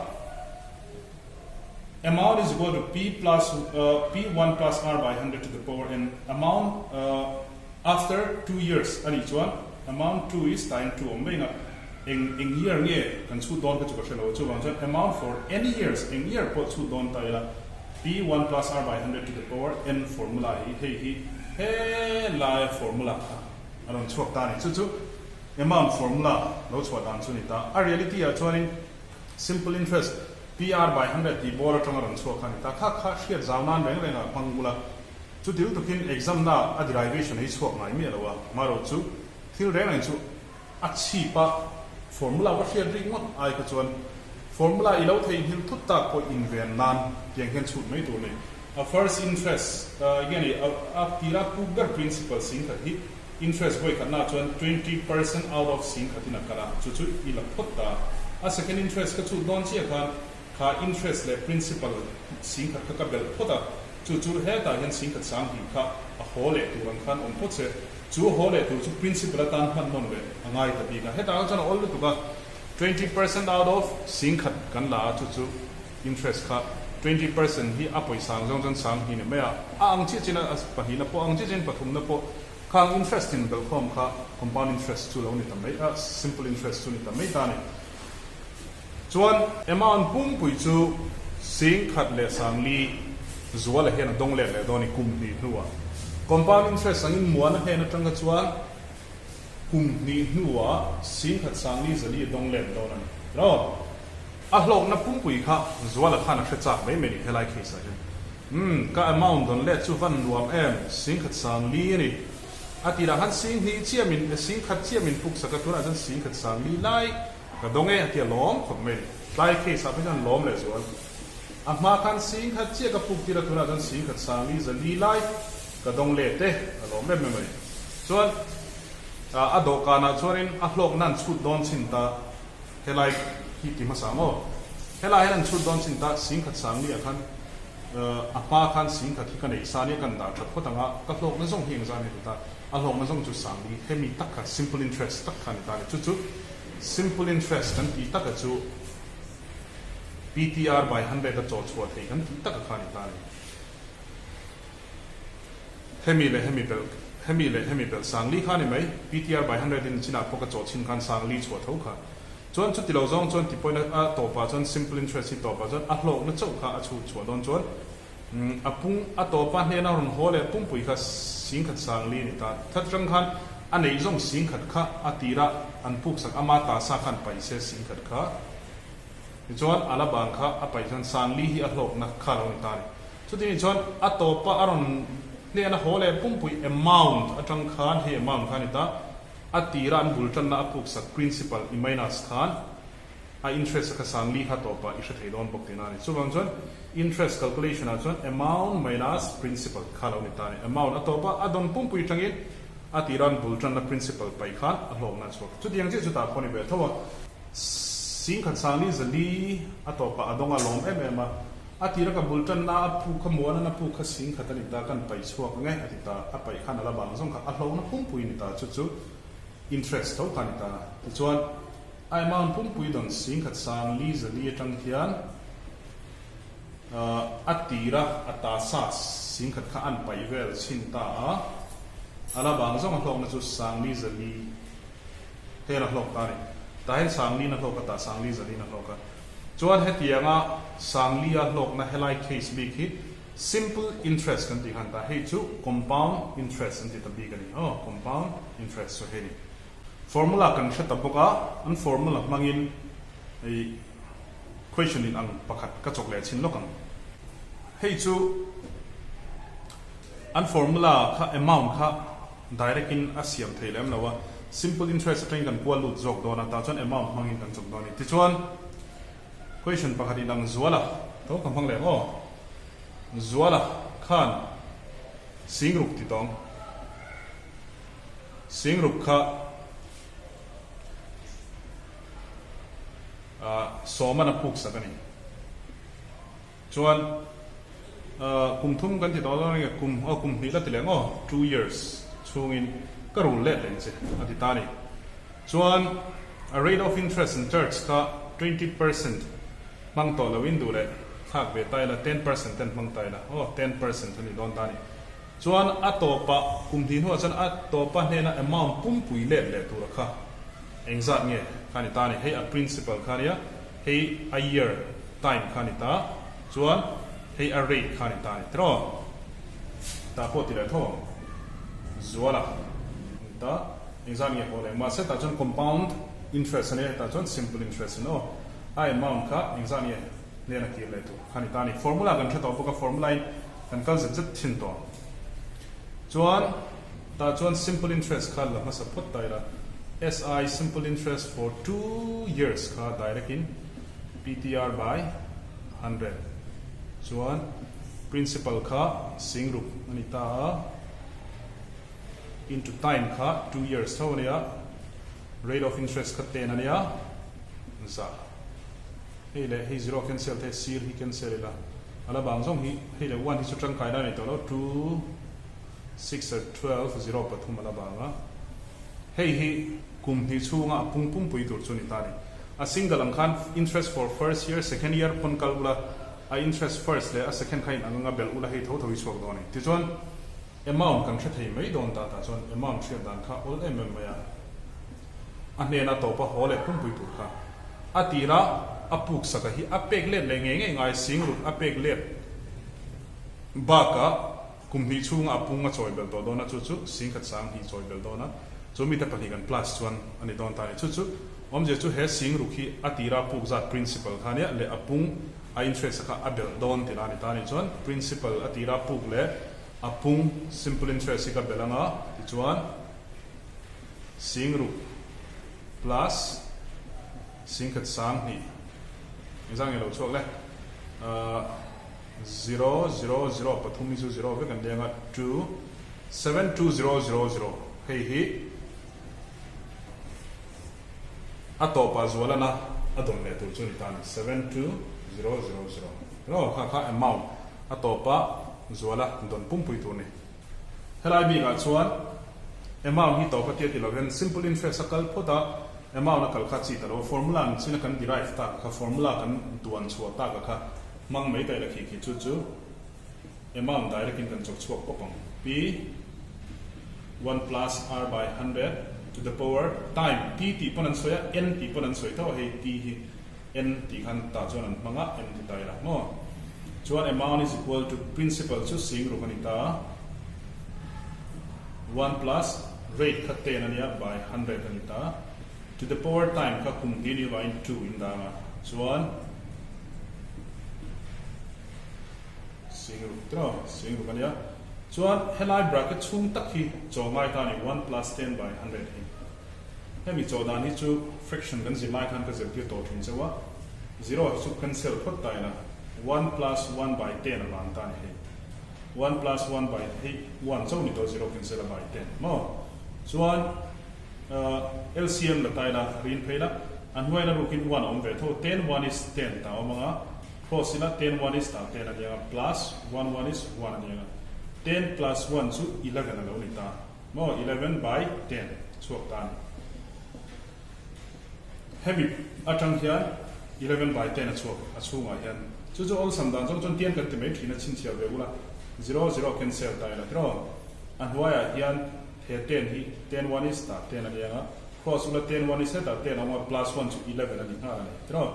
amount is equal to p plus p1 plus r by 100 to the power n amount after 2 years a nih chuan amount 2 is time 2 awm mai ang a. Eng eng year nge kan chhut dawn kha chu ka hre lo a, chuvang chuan amount for any years eng year pawh chhut dawn ta ila P one plus R by 100 to the power n formula hi hei hi helaia formula kha a rawn chhuak ta a ni. Chu chu amount formula lo chhuah dan chu a ni ta. A reality ah chuanin simple interest PR by 100 tih bawr atanga rawn chhuak kha a ni ta. Kha kha hriat zau nan reng rengah hmang bula chutil tukin exam na a derivation hi chhuak ngai miah lo a, marawh chu thil reng reng chu A chhip a, formula va hriat rik ngawt ai kha chuan formula i lo theihnghilh thut tak pawh inven nan tiang hian chhut mai tur a ni. A first interest enge ni a tira puk ber principal 10,000 hi interest vawi khatnaah chuan 20% out of 10,000 in a kal a, chu chu i la phawt ta. A second interest ka chhut dawn chiah khan kha interest leh principal 10,000 kha ka belh phawt a, chu chu hetah hian 10,000 20 kha a haw leh tur ang khan awm phawt se. Chu haw leh tur chu principal atan hman nawn leh a ngai ta bik a. Hetah kha chuan a awl lutuk a, 20% out of 10,000 kan la a, chu chu interest kha 20% hi a pawisa ang zawng chuan 20 ni mai a, a ang chiah chin a pahnihna pawh a ang chiah chin pathumna pawh khang interest in belhkhawm kha compound interest chu lo ni ta mai a, simple interest chu ni ta mai ta a ni. Chuan amount pumpui chu 10,004 zuala hian a dawng let leh dawn i kum hnih hnuah. Compound interest angin muana hnen atanga chuan kum hnih hnuah 10,400 a dawng let dawn a ni. Ro, a hlawkna pumpui kha zuala khan a hre chak mai mai ni helai case ah hian. Umm, ka amount dawn let chu van nuam em, 10,400 a ni. A tirah khan 20,000 chiah min, 10,000 chiah min puk sak a, tunah chuan 10,400 lai. Ka dawng e a ti a lawm khawp mai. Tlai case ah phei chuan lawm leh zual. A hma khan 10,000 chiah ka puk tir a tunah chuan 10,000 400 lai ka dawng let e a lawm em em a ni. Chuan a dawhkanah chuanin a hlawkna an chhut dawn chin ta helai hi ti hmasa ang aw. Helai hian an chhut dawn chin ta 10,400 ah khan a hma khan 10,000 hi ka neih sa nia kan dah that phawt ang a ka hlawkna zawng hi engzah nge ti ta a hlawkna zawng chu 400 hemi tak kha simple interest tak kha a ni ta a ni. Chu chu Simple interest kan tih taka chu PTR by 100 a chaw chhuah theih kan tih taka kha a ni ta a ni. Hemi leh hemi belh hemi leh hemi belh 400 kha a ni mai. PTR by 100 in chinah pawh ka chaw chhin khan 400 chhuah tho kha. Chuan chuti lo zawng chuan ti pawhin a tawpah chuan simple interest hi tawpah chuan a hlawkna chauh kha a chhut chhuah dawn chuan A pung a tawpa hnena rawn haw leh pumpui kha 10,400 a ni ta. That atang khan a neih zawng singkhat kha a tira an puksak ama ta sa khan paih se singkhat kha. Tichuan a la bang kha a paih chuan Sangli hi a hlawkna kha lo ni ta a ni. Chuti nih chuan a tawpa a rawn hnehna haw leh pumpui amount atang khan hei amount kha a ni ta, a tira an bul tanna a puksak principal i minus khan a interest a kha Sangli kha tawpah i hre thei dawn bawk tihna a ni. Chuvang chuan interest calculation ah chuan amount minus principal kha lo ni ta a ni. Amount a tawpa a dawn pumpui atangin a tira an bul tanna principal paih khan a hlawkna a chhuak. Chutiang chiah chu tah pawh a ni ve tho a. Singkhat Sangli Zali a tawpah a dawng a lawm em em a, a tira ka bul tanna a puk kha muanan a puk kha singkhat a ni ta, kan paih chhuak ang e a ti ta, a paih khan a la bang zawng kha a hlona pumpui ni ta, chu chu interest tho kha a ni ta. Tichuan a amount pumpui dawn Singkhat Sangli Zali atang hian a tira a ta sa singkhat kha an paih vel chhin ta a, a la bang zawng a hlawkna chu Sangli Zali Hel a hlawk ta a ni. Tah hian Sangli na hlawk a tah Sangli Zali na hlawk a. Chuan hetianga Sangli a hlawkna helai case bik hi simple interest kan tih khan ta hei chu compound interest an ti ta bik a ni. Aw compound interest chu hei ni. Formula kan hre ta bawk a, an formula hmangin hei question in ang pakhat ka chawk leh chhin lawk ang. Hei chu an formula kha amount kha Direct in a siam thei lem lo a, simple interest atangin kan kual lut zawk dawn a, tah chuan amount hmangin kan chawk dawn a ni. Tichuan, question pakhat in ang Zuala, tho ka hmang leh ang aw, Zuala khan Singruk ti tawng, Singruk kha sawman a puksak a ni. Chuan kum thum kan ti tawh dawn nge kum aw kum hnih la ti leh ang aw two years chhungin ka rul let leh ang che a ti ta a ni. Chuan a rate of interest in charge kha 20% hmang tawh lo in duh leh thlak ve ta ila 10% ten hmang ta ila aw 10% a ni dawn ta a ni. Chuan a tawpah kum hnih hnuah chuan a tawpa hnena amount pumpui let leh tura kha engzat nge kha a ni ta a ni. Hei a principal kha a nia. Hei a year time kha a ni ta, chuan hei a rate kha a ni ta a ni tiraw? Tah pawh ti leh tho ang. Zuala a ni ta, engzat nge haw leh? Mahse tah chuan compound interest a nia, hetah chuan simple interest a ni aw. A amount kha engzat nge hnen a kir leh tur kha a ni ta a ni. Formula kan hre tawh bawk a, formula in kan kal zet zet thin tawh ang. Chuan tah chuan simple interest kha la hmasa phawt ta ila, SI simple interest for 2 years kha direct in PTR by 100 chuan principal kha singruk a ni ta a, into time kha 2 years tho a nia, rate of interest kha 10 a nia, za. Hei leh hei zero cancel thei sir hi cancel ila a la bang zawng hi hei leh one hi chu tangkai na a nei tawh lo two six or 12 zero pathum a la bang a hei hi kum hnih chhunga a pung pumpui tur chu a ni ta a ni a single ang khan interest for first year second year pawn kal ula a interest first leh a second kha in ang anga belh ula hei tho tho hi chhuak dawn a ni tichuan amount kan hre thei mai dawn ta tah chuan amount hriat dan kha awl em em mai a. A hnena tawpa haw leh pumpui tur kha a tira a puk saka hi a pek let leh ngei ngei ngai singruk a pek let bakah kum hnih chhunga a pung a chawi belh tawh dawn a, chu chu singkhat sang hnih chawi belh dawn a, chu mite pahnih kan plus chuan a ni dawn ta a ni. Chu chu awmzia chu he singruk hi a tira puk zat principal kha ania leh a pung a interest kha a belh dawn tih la a ni ta a ni. Chuan principal a tira puk leh a pung simple interest hi ka belh anga tichuan Singruk plus singkhat sang hnih engzah nge lo chhuak le? Zero zero zero pathum hi chu zero vek an leng a, two seven two zero zero zero hei hi a tawpah zualana a dawn leh tur chu a ni ta a ni, 72000 ro kha kha amount a tawpa zuala dawn pumpui tur a ni. Helai bikah chuan amount hi tawp a tia ti lo hian simple interest a kal phawt a, amount a kal kha chi ta lo a, formula ang chin a kan derive tak kha, formula kan duan chhuah tak a kha hmang mai ta ila khi khi chu chu amount direct in kan chawk chhuak pawp ang. P one plus r by 100 to the power time t tih pawn an sawi a, n tih pawn an sawi tho a, hei t hi n tih khan tah chuan an hmang a, n ti ta ila maw? Chuan amount is equal to principal chu singruk a ni ta a, one plus Rate kha 10 a nia by 100 a ni ta. To the power time kha kum hnih ni vangin 2 in dang a. Chuan Singruk tiraw? Singruk a nia. Chuan helai bracket chhung tak hi chaw ngai ta a ni, 1 plus 10 by 100 hi. Hemi chaw dan hi chu fraction kan zir lai khan ka zirtir tawh thin chauh a, zero hi chu cancel phawt ta ila, one plus one by ten a vang ta a ni hei. One plus one by hei one chauh ni tawh zero cancel a by ten maw? Chuan LCM la ta ila, rin phei la, a hnuai la rukin one a awm ve tho, 10 one is 10 ta a awm ang a, cross ila 10 one is ta 10 a ni ang a, plus one one is one a ni ang a, 10 plus one chu 11 a lo ni ta. Maw 11 by 10 chhuak ta a ni. Hemi atang hian 11 by 10 a chhuak a chhungah hian chu chu awlsam dan zawng chuan tian kan ti mai thin a chhinchhiah ve ula zero zero cancel ta ila tiraw a hnuaiah hian he 10 hi 10 one is ta 10 a ni ang a cross ula 10 one is hetah 10 a awm a plus one chu 11 a ni nghal a ni tiraw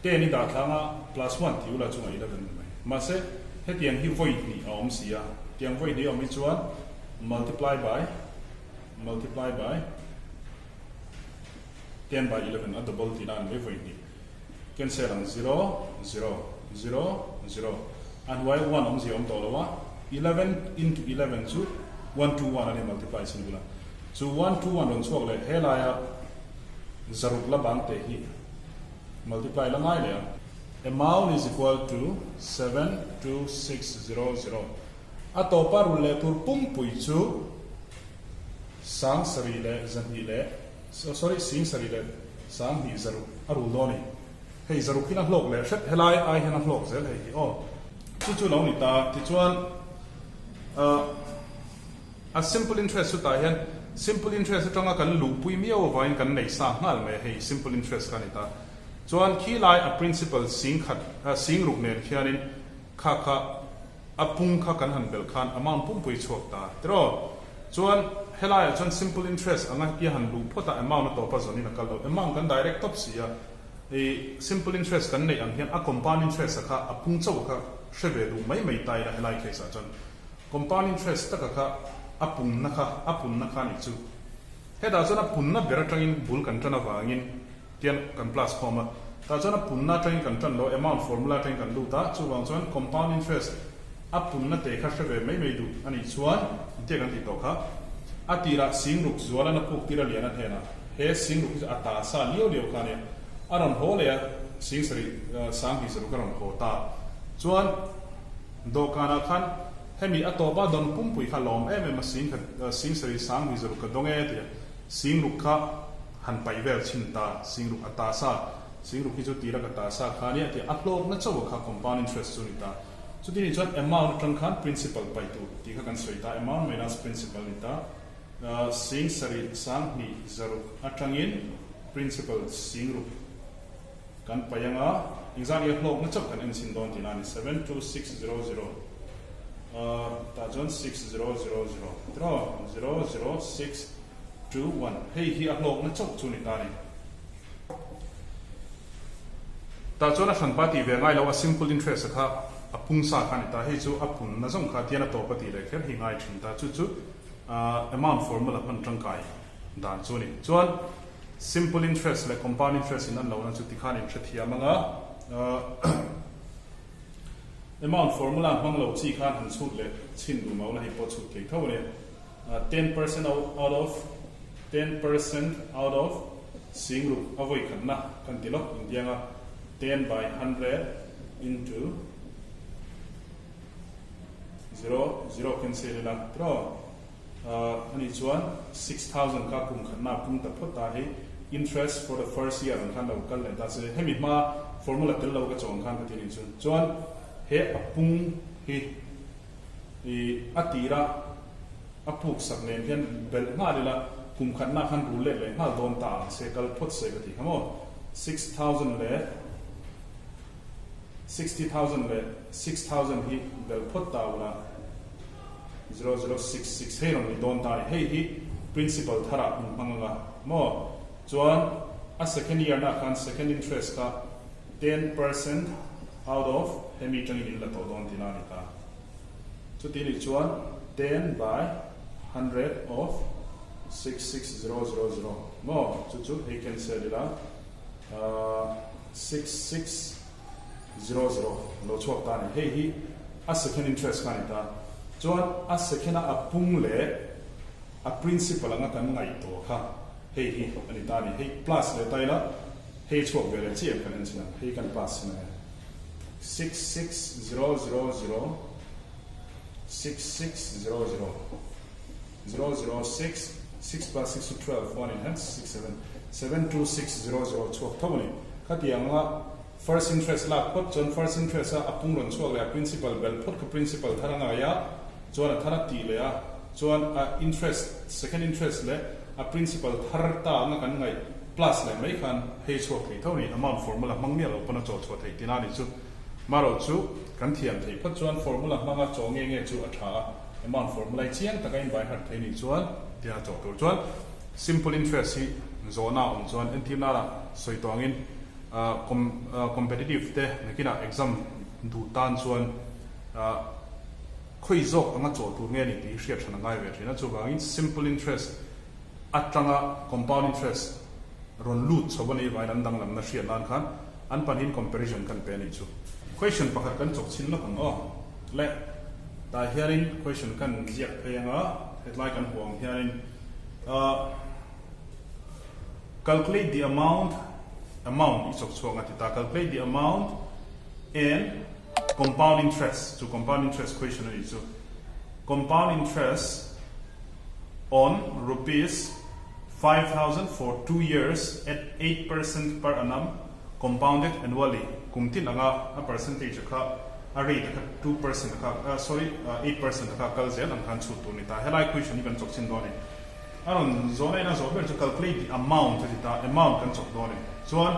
10 i dah thlang a plus one tih ula chungah 11 a ni mai. Mahse hetiang hi vawi hnih a awm si a tiang vawi hnih a awm hi chuan Multiply by multiply by 10 by 11 a double tihna a ni mai vawi hnih. Cancel ang zero zero zero zero a hnuai one awmzia awm tawh lo a, 11 into 11 chu one two one a ni multiply chin bula chu one two one rawn chhuak leh helaia zaruk la bang teh hi multiply la ngai leh ang. Amount is equal to 72600. A tawpa rul leh tur pumpui chu sang sarih leh zahnih leh sorry sing sarih leh sang hnih zaruk a rul dawn a ni. Hei zaruk hian a hlawk leh hret helai ai hian a hlawk zel hei hi aw. Chu chu lo ni ta tichuan a simple interest chutah hian simple interest atanga kan luhpui miau avangin kan nei sa nghal mai a hei simple interest kha a ni ta. Chuan khilai a principal sing khat sing ruk nen khianin kha kha A pung kha kan han belh khan amount pumpui chhuak ta tiraw? Chuan helaiah chuan simple interest anga i han luh phawt a amount a tawp a zawnin a kal lo. Amount kan direct tawp si a, i simple interest kan neih ang hian a compound interest a kha a pung chauh kha hre ve duh mai mai ta ila helai case ah chuan compound interest taka kha a pungna kha a punna kha nih chu. Hetah chuan a punna ber atangin bul kan tan avangin Tian kan plus khawm a, tah chuan a punna atangin kan tan lo, amount formula atangin kan lut a, chuvang chuan compound interest a punna te kha hre ve mai mai duh a nih chuan tia kan tih tawh kha a tirah singruk zualan a puk tir a lian a hnenah he singruk hi chu a ta sa liau liau kha a nia, a rawn haw leh a sing sarih sanghnih saruk a rawn haw ta chuan dawhkanah khan hemi a tawpa dawn pumpui kha lawm em em a sing khat sing sarih sanghnih zaruk ka dawng e tia singruk kha Han paih vel chhin ta, singruk a ta sa, singruk hi chu tira ka ta sa kha ania tih a hlawkna chauh a kha compound interest chu a ni ta. Chuti nih chuan amount atang khan principal paih tur tih kha kan sawi ta, amount minus principal a ni ta. Sing sarih sanghnih zaruk atangin principal singruk kan paih anga engzah nge hlawkna chauh kan en chhin dawn tihna a ni, 72600 tah chuan 6000 tiraw 006. Two, one, Hei hi a hlawkna chauh chu ni ta a ni. Tah chuan a hranpa tih ve ngai lo, a simple interest a kha a pung sa kha a ni ta. Hei chu a punna zawng kha tian a tawp a tih leh kher hi ngai thin ta. Chu chu amount formula hman tangkai dan chu a ni. Chuan simple interest leh compound interest in an lohna chu tikhan in hrethiam ang a. Amount formula hmang lo chi khan han chhut leh chhin duh mauh la hei pawh chhut thei tho a ni. 10% out of 10% out of singruk a vawi khatna kan ti lawk intiang a, 10 by 100 into zero zero cancel ila tiraw ani chuan 6000 kha kum khatna a pung ta phawt ta hei interest for the first year ang khan lo kal leh ta se hemi hma formula tel lo ka chawn khan ka ti anih chu chuan he a pung hi I a tira a puk sak nen hian belh nghal ila, kum khatna khan rul let leh nghal dawn ta ang se, kal phawt se ka ti kha maw? 6000 leh 60,000 leh 6000 hi belh phawt ta ula, 0066 hei rawn ni dawn ta a ni. Hei hi principal tharah in hmang anga maw? Chuan a second year na khan second interest kha 10% out of hemi tangin in la tawh dawn tihna a ni ta. Chuti nih chuan 10 by 100 of 66000 maw chu chu hei cancel ila 6600 lo chhuak ta a ni. Hei hi a second interest kha a ni ta. Chuan a second a a pung leh a principal anga kan ngaihtuah kha hei hi a ni ta a ni. Hei plus leh ta ila hei chhuak ve leh chiah em kan en chin ang. Hei kan plus chin ang e. 66000 6600 006 6 plus 6 chu 12 1 in hence 6 7 7 2 6 0 0 chhuak tho a ni. Khatianga first interest lak phawt chuan first interest a a pung rawn chhuak leh a principal bel phawt kha principal thar a ngai a, chuan a thar a tih leh a, chuan a interest second interest leh a principal thar ta anga kan ngaih plus leh mai khan hei chhuak thei tho a ni. Amount formula hmang miah lo pawn a chaw chhuah theih tina a nih chu. Marawh chu kan thiam theih phawt chuan formula hmanga chaw nge nge chu a tha a. Amount formula hi chiang taka in by heart thei nih chuan tia chawh tur chuan simple interest hi zawhna a awm chuan entir nana sawi tawh angin competitive te nakinah exam duh tan chuan khawi zawk anga chawh tur nge ni tih hi hriat hran a ngai ve thin a. Chuvangin simple interest atanga compound interest rawn lut chho a nih vangin an danglamna hriat nan khan an pahnihin comparison kan pe a nih chu. Question pakhat kan chawk chhin lawk ang aw. Le, tah hianin question kan ziak phei anga hetlai kan hmuh ang hianin ah calculate the amount amount i chawk chhuak nga ti ta calculate the amount and compound interest chu compound interest question a nih chu compound interest on rupees 5000 for 2 years at 8% per annum compounded annually kum tin anga a percentage kha a rate kha 2% kha, sorry, 8% kha kal zel ang khan chhut tur ni ta. Helai question hi kan chawk chin dawn a ni. A rawn zawhna in a zawh ber chu calculate the amount a ti ta, amount kan chawk dawn a ni. Chuan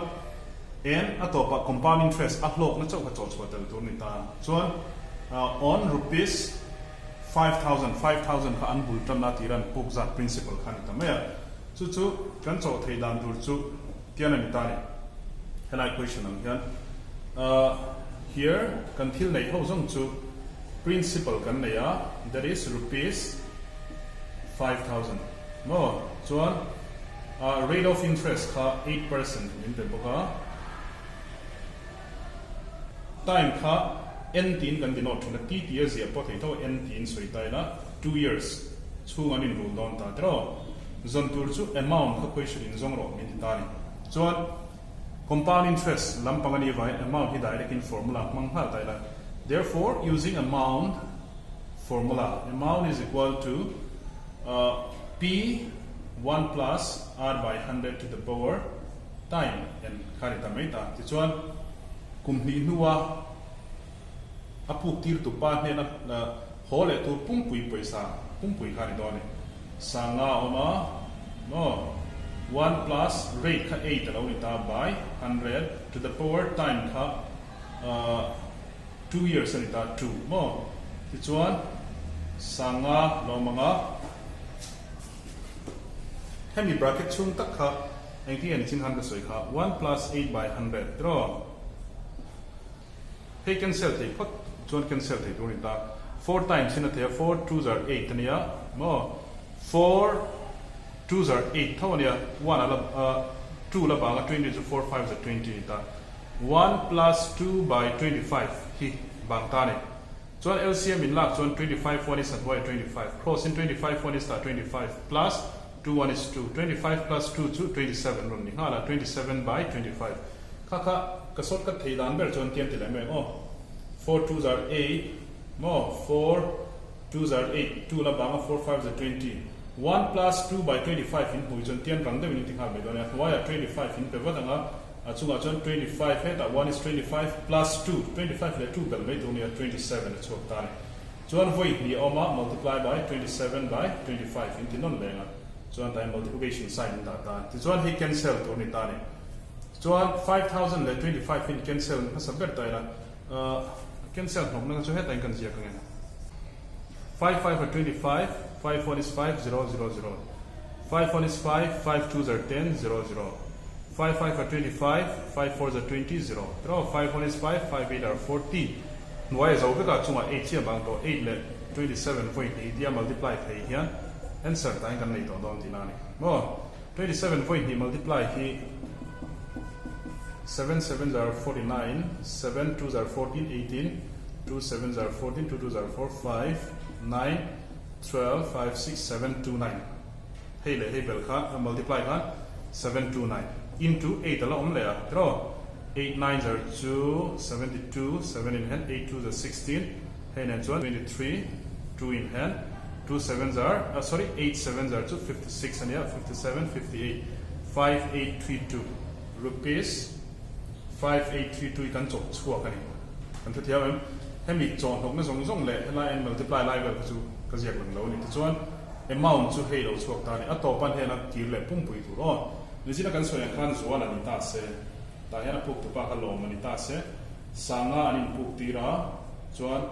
en a tawpah compound interest a hlawkna chauh kha chawh chhuah tel tur a ni ta. Chuan on rupees 5000, 5000 kha an bul tanna tira an puk zat principal kha a ni ta mai a. Chu chu kan chawh theih dan tur chu tian a ni ta a ni. Helai question ang hian here kan thil neih ho zawng chu principal kan nei a, that is rupees 5000 maw? Chuan rate of interest kha 8% min pe bawk a, time kha n tiin kan denote thin a, t tih a ziah pawh thei tho a, n tiin sawi ta ila 2 years chhung an inrul dawn ta tiraw? Zawn tur chu amount kha question in zawng rawh min ti ta a ni. Chuan compound interest lampang a nih avangin amount hi direct in formula hmang nghal ta ila. Therefore, using amount formula, amount is equal to P 1 plus R by 100 to the power time en kha ni ta mai ta. Tichuan kum hnih hnua a puk tir tu pa hnena haw leh tur pumpui pawisa pumpui kha ni dawn a ni. Sanga a awm a, maw? One plus rate kha 8 a lo ni ta by 100 to the power time kha 2 years a ni ta, 2 maw? Tichuan sanga lo awm ang a, hemi bracket chhung tak kha engtin nge ni chin khan ka sawi kha, 1 plus 8 by 100 tiraw? Hei cancel thei phawt chuan cancel thei tur a ni ta. 4 times in a thei a, 4 twos are 8 a nia maw? 4 twos are 8 tho a nia, 1 a la 2 la bang a, 20 chu 4 fives are 20 a ni ta. 1 plus 2 by 25 hi bang ta a ni. Chuan LCM in lak chuan 25 1 is a hnuaiah 25, cross in 25 1 is tah 25 plus 2 1 is 2, 25 plus 2 chu 27 rawn ni nghal a, 27 by 25. Kha kha ka shortcut thei dan ber chuan tiam ti leh mai ang aw. 4 twos are 8 maw, 4 twos are 8, 2 la bang a, 4 fives are 20. 1 plus 2 by 25 in hmui chuan tiam rang deuhin in ti nghal mai dawn a, hnuaiah 25 in pe vat ang a, a chungah chuan 25 hetah 1 is 25 plus 2, 25 leh 2 bel mai tur nia 27 a chhuak ta a ni. Chuan vawi hnih a awm a, multiply by 27 by 25 in ti nawn leng a, chuan tlai multiplication sign in dah ta a ni. Tichuan hei cancel tur a ni ta a ni. Chuan 5000 leh 25 in cancel hmasa ber ta ila, cancel hnawk nanga chu hetah in kan ziak ang e. 5 5 are 25, 5 1 is 5, 0 0 0. 5 1 is 5, 5 2s are 10, 0 0. 5 5 are 25, 5 4s are 20, 0. Tiraw? 5 1 is 5, 5 8 are 40. Hnuai a zo vek a, chungah 8 chiah bang tawh, 8 leh 27 vawi hnih tia multiply thei hian. Answer tah hian kan nei tawh dawn tihna a ni maw? 27 vawi hnih multiply hi 7 7 zar 49, 7 2 zar 14, 18, 2 7 zar 14, 2 2 zar 4, 5, 9, 12, 5, 6, 7, 2, 9. Hei leh hei bel kha multiply khan 7 2 9 into 8 a la awm leh a tiraw? 8 9 zar chu 72, 7 in hian 8 2 zar 16, Hei nen chuan 23 2 in hian 2 sevens are sorry 8 sevens are chu 56 a nia 57 58 5832 rupees 5832 hi kan chawp chhuak a ni. Kan hrethiam em? Hemi chawhnawkna zawng zawng leh helai an multiply lai vel kha chu ka ziak lang lo a ni. Tichuan amount chu hei lo chhuak ta a ni. A tawpan hian a kir leh pumpui tur aw. Nichina kan sawi ang khan zual a ni ta se tah hian a puk tupa kha lawm a ni ta se. Sanga an inpuk tir a, chuan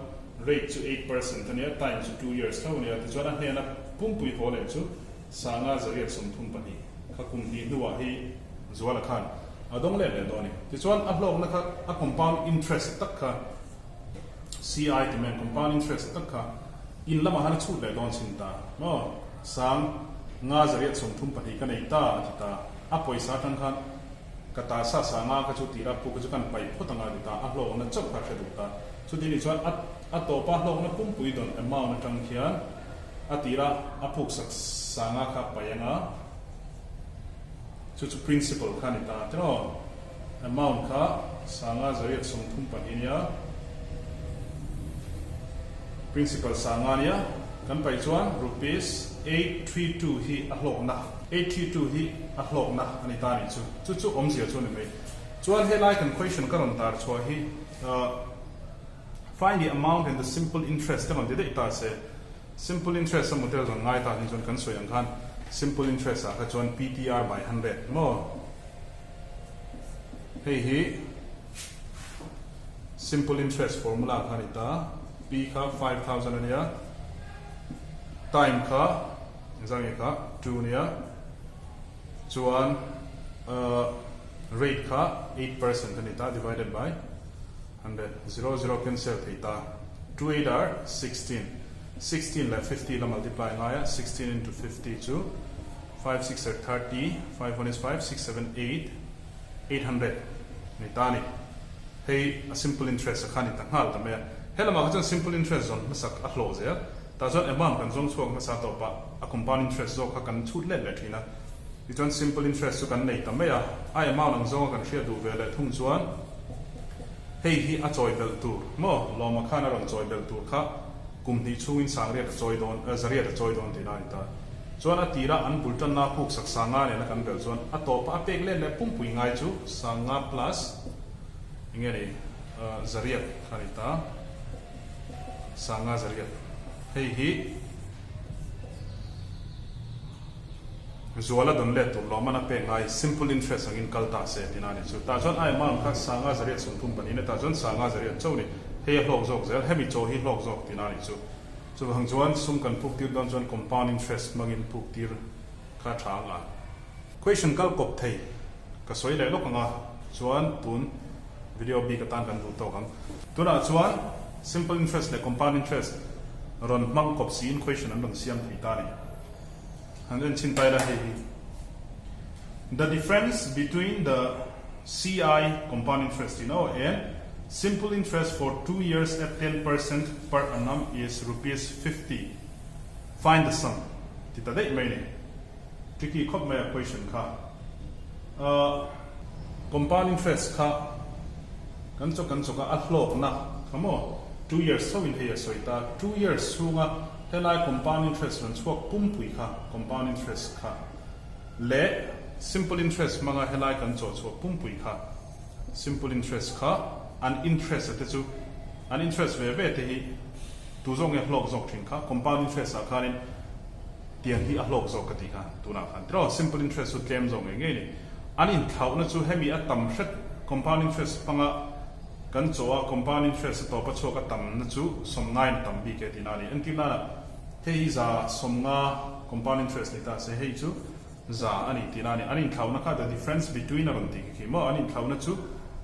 rate chu 8% a nia, time chu 2 years tho a nia, tichuan a hnena pumpui haw leh chu Sanga 132 kha kum hnih hnuah hi Zuala khan a dawng let leh dawn a ni. Tichuan a hlawkna kha a compound interest tak kha CI ti mai ang compound interest tak kha in lamah khan a chhut leh dawn chin ta maw? Sang nga 132 ka nei ta a ti ta, a pawisa atang khan Ka ta sa sa nga ka chu tira puk chu kan paih phawt anga ti ta, a hlawkna chauh kha hre duh ta. Chuti nih chuan a a tawpa hlawkna pumpui dawn amount atang khian a tira a puk sak sa nga kha paih anga chu chu principle kha ni ta tiraw. Amount kha sanga 132 nia, principle sanga nia kan paih chuan rupees 832 hi a hlawkna. 832 hi a hlawkna a ni ta a nih chu. Chu chu awmzia chu a ni mai. Chuan helai kan question ka rawn tar chhuah hi find the amount and the simple interest te rawn ti daih ta se. Simple interest a model rawn ngai ta hi chuan kan sawi ang khan simple interest ah kha chuan PTR by 100 maw? Hei hi simple interest formula kha a ni ta. P kha 5000 a nia. Time kha Engzah nge kha 2 nia chuan rate kha 8% a ni ta divided by 100 zero zero cancel thei ta 2 8 are 16 16 leh 50 la multiply ngai a 16 into 50 chu 5 6 are 30 5 1 is 5 6 7 8 800 ni ta a ni hei a simple interest a kha ni ta nghal ta mai a helamah kha chuan simple interest zawn hmasak a hlawh zel. Tah chuan amount kan zawng chhuak hmasa tawp a, a compound interest zawk kha kan chhut let leh thin a. Tichuan simple interest chu kan nei ta mai a, a amount ang zawnga kan hriat duh ve leh thung chuan hei hi a chawi belh tur maw, Lawma khan a rawn chawi belh tur kha kum hnih chhungin sangriat a chawi dawn, zariat a chawi dawn tihna a ni ta. Chuan a tira an bul tanna puk sak sanga nena kan belh chuan a tawpa a pek let leh pumpui ngai chu sanga plus enge ni zariat kha a ni ta. Sanga zariat hei hi Zuala dawn let tur lawm an a pek ngai simple interest angin kal ta se tina a ni chu. Tah chuan a amount kha sanga zariat 32 a tah chuan sanga zariat chauh a ni. Hei a hlawk zawk zel, hemi chaw hi hlawk zawk tina a ni chu. Chuvang chuan sum kan puk tir dawn chuan compound interest hmangin puk tir kha tha anga. Question kal kawp thei ka sawi leh lawk anga chuan tun video bik atan kan duh tawk ang. Tunah chuan simple interest leh compound interest rawn hmang kawp siin question an rawn siam thei ta a ni. Han en chhin ta ila hei hi The difference between the CI, compound interest in aw, and simple interest for 2 years at 10% per annum is rupees 50. Find the sum ti ta daih mai a ni. Tricky khawp mai a question kha. Ahh compound interest kha kan chawk kan chawk a, a hlawkna kha maw 2 years chauhin hei a sawi ta. 2 years chhunga helai compound interest rawn chhuak pumpui kha compound interest kha leh simple interest hmanga helai kan chawh chhuah pumpui kha simple interest kha an interest a te chu an interest ve ve te hi Tu zawk nge hlawk zawk thin kha? Compound interest ah khanin tiang hi a hlawk zawk ka tih kha tunah khan tiraw? Simple interest chu tlem zawk ngei ngei ni. An inthlauhna chu hemi a tam hret compound interest hmanga kan chaw a compound interest a tawp a chhuak a tamna chu sawmngain a tam bik e tihna a ni. Entir nana hei hi za 50 compound interest ni ta se hei chu za a ni tihna a ni. An inthlauhna kha the difference between a rawn tih khi khi maw? An inthlauhna chu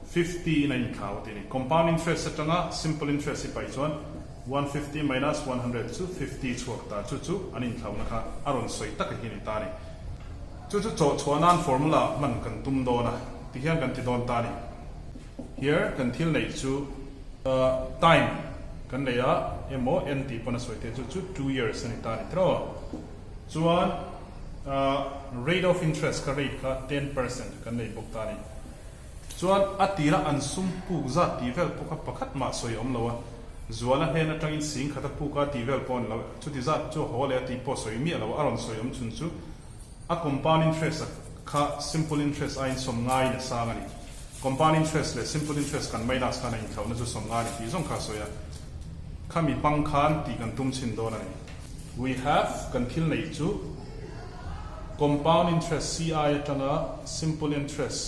50 in a inthlau tih a ni. Compound interest atanga simple interest hi paih chuan. 150 minus 100 chu 50 chhuak ta, chu chu an inthlauhna kha a rawn sawi taka hi a ni ta a ni. Chu chu chawh chhuah nan formula hman kan tum dawn a, tihian kan ti dawn ta a ni. Here kan thil neih chu time kan nei a emaw n tih pawn a sawi theih chu chu 2 years a ni ta a ni tiraw. Chuan rate of interest kha rate kha 10% kan nei bawk ta a ni. Chuan a tira an sum puk zat tih vel pawh kha pakhat mah sawi a awm lo a, Zuala hnen atangin sing khat a puk a tih vel pawh a ni lo, chuti zat chu haw leh a tih pawh sawi miah lo a, a rawn sawi awm chhun chu a compound interest a kha simple interest aiin sawm ngaiin a sang a ni. Compound interest leh simple interest kan minus khan a inthlauhna chu sawm ngai a ni tih zawng kha a sawi a, khami hmang khan tih kan tum chhin dawn a ni. We have kan thil neih chu. Compound interest CI atanga simple interest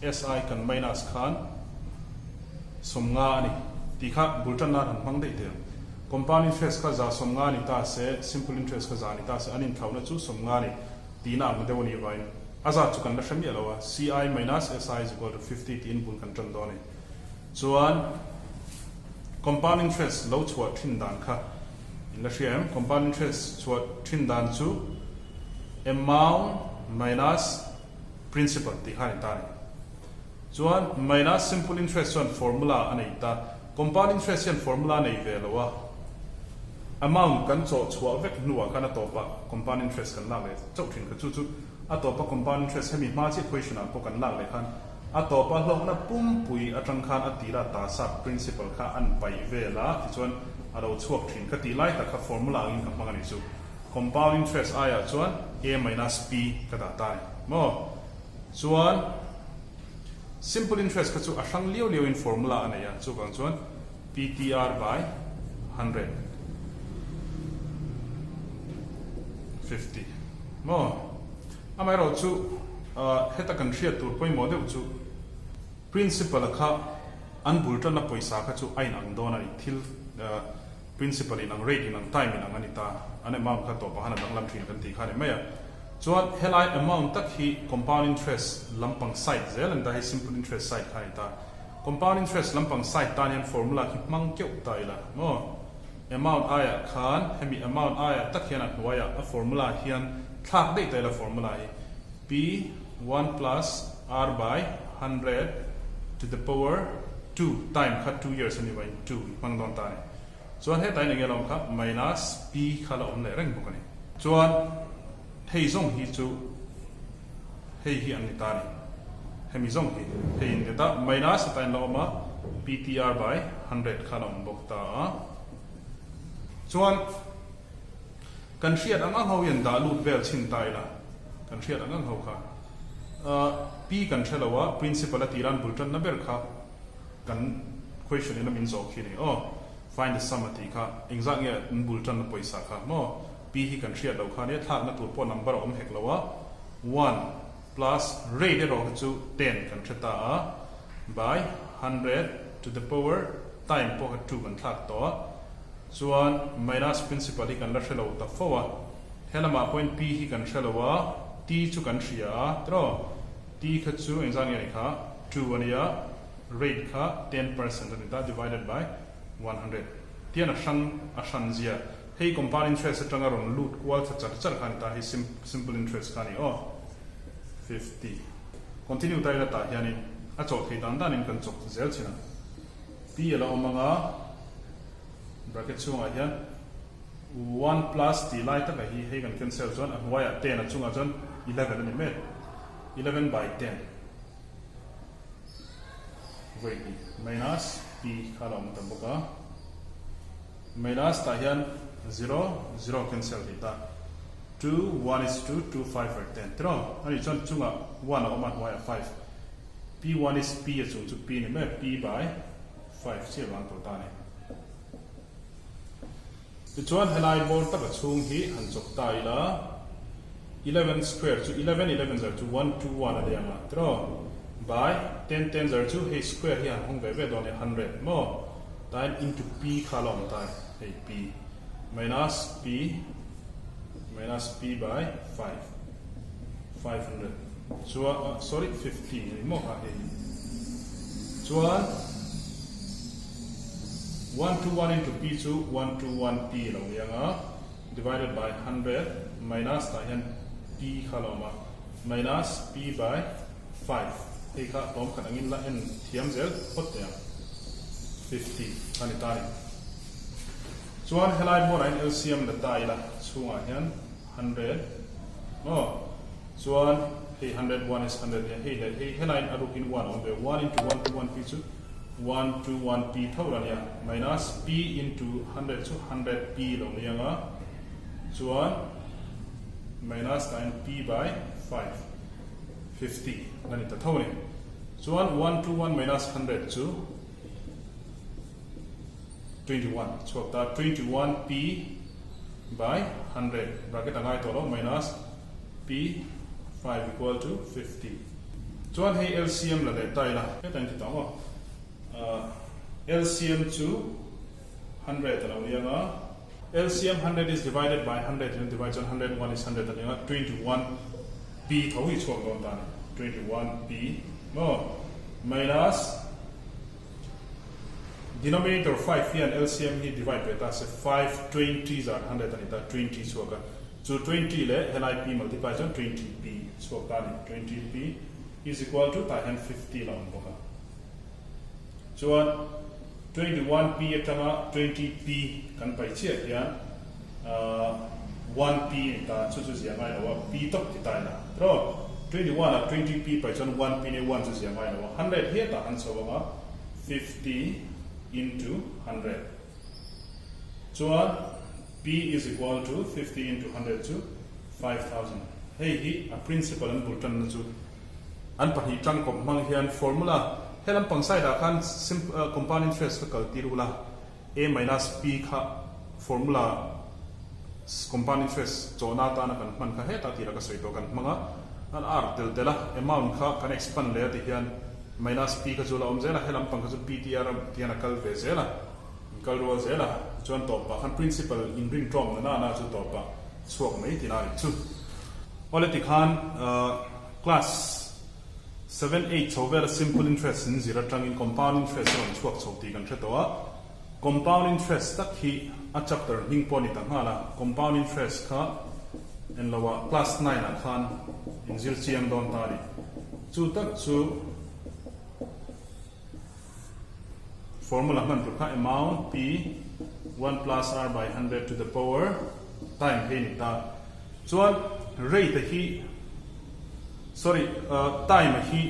SI kan minus khan 50 a ni tih kha bul tan nan han hmang daih teh ang. Compound interest kha 150 ni ta se, simple interest kha 100 ni ta se, an inthlauhna chu 50 a ni tihna ang deuh a nih vangin a zat chu kan la hre miah lo a, CI minus SI is equal to 50 tiin bul kan tan dawn a ni. Chuan compound interest lo chhuah thin dan kha In la hria em? Compound interest chhuah thin dan chu amount minus principal tih kha a ni ta a ni. Chuan minus simple interest chuan formula a nei ta. Compound interest hian formula a nei ve lo a, amount kan chawh chhuah vek hnuah khan a tawpah compound interest kan lak leh chauh thin kha. Chu chu a tawpa compound interest hemi hma chiah question ah pawh kan lak leh khan a tawpa hlawkna pumpui atang khan a tira ta sak principal kha an paih vel a, tichuan a lo chhuak thin ka tih lai tak kha formula angin ka hmang a nih chu. Compound interest aiah chuan A minus P ka dah ta a ni maw? Chuan simple interest kha chu a hrang liau liauin formula a nei a, chuvang chuan PTR by 150 maw? Amaherawh chu heta kan hriat tur pawimawh deuh chu Principal-a kha an bul tanna pawisa kha chu a inang dawn a ni, thil Principal inang, rate inang, time inang a ni ta, an amount kha tawpah khan a danglam thin kan tih kha a ni mai a. Chuan helai amount tak hi compound interest lampang side zel a ni ta, hei simple interest side kha a ni ta. Compound interest lampang side tan hian formula khi hmang keuh ta ila maw? Amount aiah khan hemi amount aiah tak hian a hnuaiah a formula hian thlak daih ta ila formula hi P one plus R by 100 to the power 2 time kha 2 years a ni vaiin 2 i hmang dawn ta a ni. Chuan hetah hian enge la awm kha minus P kha la awm leh reng bawk a ni. Chuan hei zawng hi chu hei hi an ni ta a ni. Hemi zawng hi hei in ni ta minus hetah hian la awm a PTR by 100 kha la awm bawk ta a. Chuan kan hriat ang ang ho hian dah lut vel chhin ta ila kan hriat ang ang ho kha P kan hre lo a principal a tih ran bul tanna ber kha kan question in a min zawh khi a ni aw find the sum a tih kha engzah nge an bul tanna pawisa kha maw P hi kan hriat loh kha nia thlakna tur pawh number a awm hek lo a one plus rate erawh kha chu 10 kan hre ta a by 100 to the power time pawh kha 2 kan thlak tawh a chuan minus principal hi kan la hre lo ta fo a helamah pawhin P hi kan hre lo a T chu kan hria a tiraw T kha chu engzah nge a ni kha 2 a nia rate kha 10% a ni ta divided by 100 tian a hrang a hran zia Hei compound interest atanga rawn lut kual thla char char kha a ni ta, hei simple interest kha a ni aw. 50. Continue ta ila tah hianin a chawh theih dan danin kan chawk zel thin ang. P a la awm anga bracket chhungah hian 1 plus tih lai takah hi hei kan cancel chuan a hnuaiah 10 a chungah chuan 11 a ni mek. 11 by 10 vawi hnih minus p kha la awm ta bawk a. Minus tah hian zero, zero cancel thei ta. Two, one is two, two, five or ten tiraw? Ani chuan chungah one a awm a, hnuaiah five. P one is P a chung chu P ni mai a, P by five chiah vang tur ta a ni. Tichuan helai bawr taka chhung hi han chawp ta ila, 11 square chu 11, 11 zar chu one, two, one a deng a tiraw? By ten, ten zar chu hei square hi han hawng ve ve dawn e, 100 maw? Tain into P kha la awm ta hei P minus P minus P by 5 500 chuan sorry 50 ni maw kha hei chuan. 121 into p chu 121 p lo ni ang a, divided by 100 minus tah hian p kha lo awm a, minus p by 5 hei kha tlawm khat angin la en thiam zel phawt teh ang, 50 a ni ta a ni. Chuan helai hmunah hian LCM la ta ila chhungah hian 100 maw chuan hei 101 is 100 nia hei leh hei helaiin a rukin one a awm ve one into one two one p chu one two one p tho la nia minus p into 100 chu 100 p lo ni anga chuan minus tah p by 5 50 la ni ta tho a ni chuan one two one minus 100 chu 21 chhuak ta 21 p by 100 bracket a ngai tawh lo minus p 5 equal to 50 chuan hei LCM la leh ta ila heta in ti tawh maw LCM chu 100 a lo ni anga LCM 100 is divided by 100 in divide chuan 101 is 100 a ni anga 21 p tho hi chhuak dawn ta ni 21 p maw minus Denominator 5 hian LCM hi divide ve ta se 5 20 zan 100 a ni ta 20 chhuak a, chu 20 leh helai p multiply chuan 20 p chhuak ta a ni, 20 p is equal to tah hian 50 la awm bawk a. Chuan 21 p atanga 20 p kan pai chiah hian 1 p a ni ta, chu chu zia ngai lo a, p tawp ti ta ila tiraw? 21 ah 20 p pai chuan 1 p nia 1 chu zia ngai lo a, 100 hetah kan chho ang a, 50 into 100 chuan p is equal to 50 into 100 chu 5000 hei hi a principle an bul tanna chu an pahnih tangkawp hmang hian formula he lampang side ah khan simple compound interest kha kal tir ula a minus p kha formula compound interest chawhna atana kan hman kha hetah tira ka sawi tawh kan hmang a an r tel tel a amount kha kan expand leh a ti hian Minus P kha chu la awm zel a, he lampang kha chu PTR tihian a kal ve zel a, in kal rual zel a, tichuan tawpah khan principal inrin tawm na na na chu tawpah chhuak mai tih lai chu. Awle tikhan class seven eight chho vela simple interest in zir atangin compound interest a rawn chhuak chho tih kan hre tawh a, compound interest tak hi a chapter hming pawh a ni ta nghal a, compound interest kha enloah class nine ah khan in zir chiang dawn ta a ni. Chu tak chu formula hman tur kha amount P 1 plus R by 100 to the power time hei ni ta. Chuan rate a hi sorry time a hi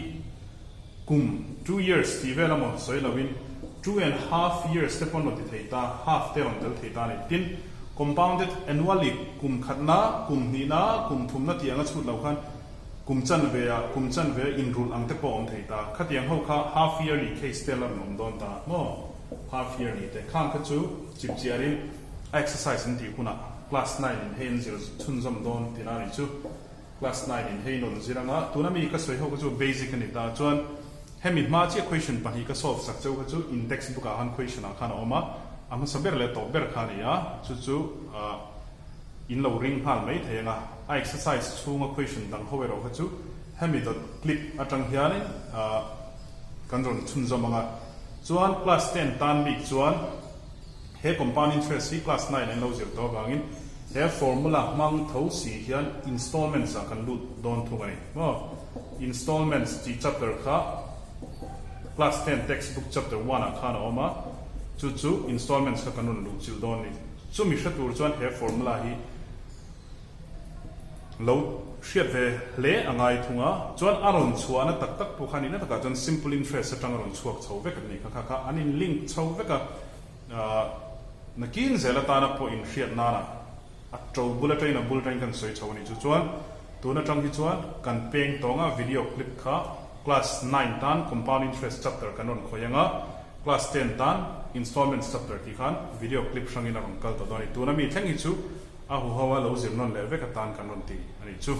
kum 2 years tih vel amaw sawi lo in 2 and half years te pawh an rawn ti thei ta, half te a rawn tel thei ta a ni. Tin, compounded annually kum khatna, kum hnihna, kum thumna tih anga chhut lo khan Kum chanve ah kum chanve a inrulh ang te pawh a awm thei ta. Khatiang ho kha half yearly case te la rawn awm dawn ta maw? Half yearly te khang kha chu chip chiarin a exercise an tih hunah class nine in hei an zir chhunzawm dawn tihna a nih chu. Class nine in hei rawn zir anga tuna mi ka sawi ho kha chu basic a ni ta. Chuan hemi hma chiah question pahnih ka solve sak cheu kha chu in textbook ah khan question ah khan a awm a, a hmasa ber leh tawp ber kha a ni a, chu chu ah. In lo ring nghal mai thei anga, a exercise chhunga question dang ho erawh kha chu hemi dot clip atang hianin kan rawn chhunzawm anga. Chuan class ten tan bik chuan he compound interest hi class nine an lo zir tawh avangin he formula hmang tho si hian installments ah kan lut dawn thung a ni maw. Installments tih chapter kha class ten textbook chapter one ah khan a awm a, chu chu installments kha kan rawn luhchilh dawn a ni. Chumi hre tur chuan he formula hi lo hriat ve hle a ngai thung a, chuan a rawn chhuahna tak tak pawh kha nihna takah chuan simple interest atang a rawn chhuak chho vek an nih kha kha kha an in link chho vek a, nakin zel atana pawh inhriat nana a to bul atangin a bul atangin kan sawi chho a nih chu chuan tun atang hi chuan kan peng tawnga video clip kha class nine tan compound interest chapter kan rawn khawih anga Class ten tan installments chapter tih khan video clip hrangin a rawn kal ta dawn a ni. Tuna mi thleng hi chu a huho a lo zir nawn leh vek atan kan rawn ti a nih chu.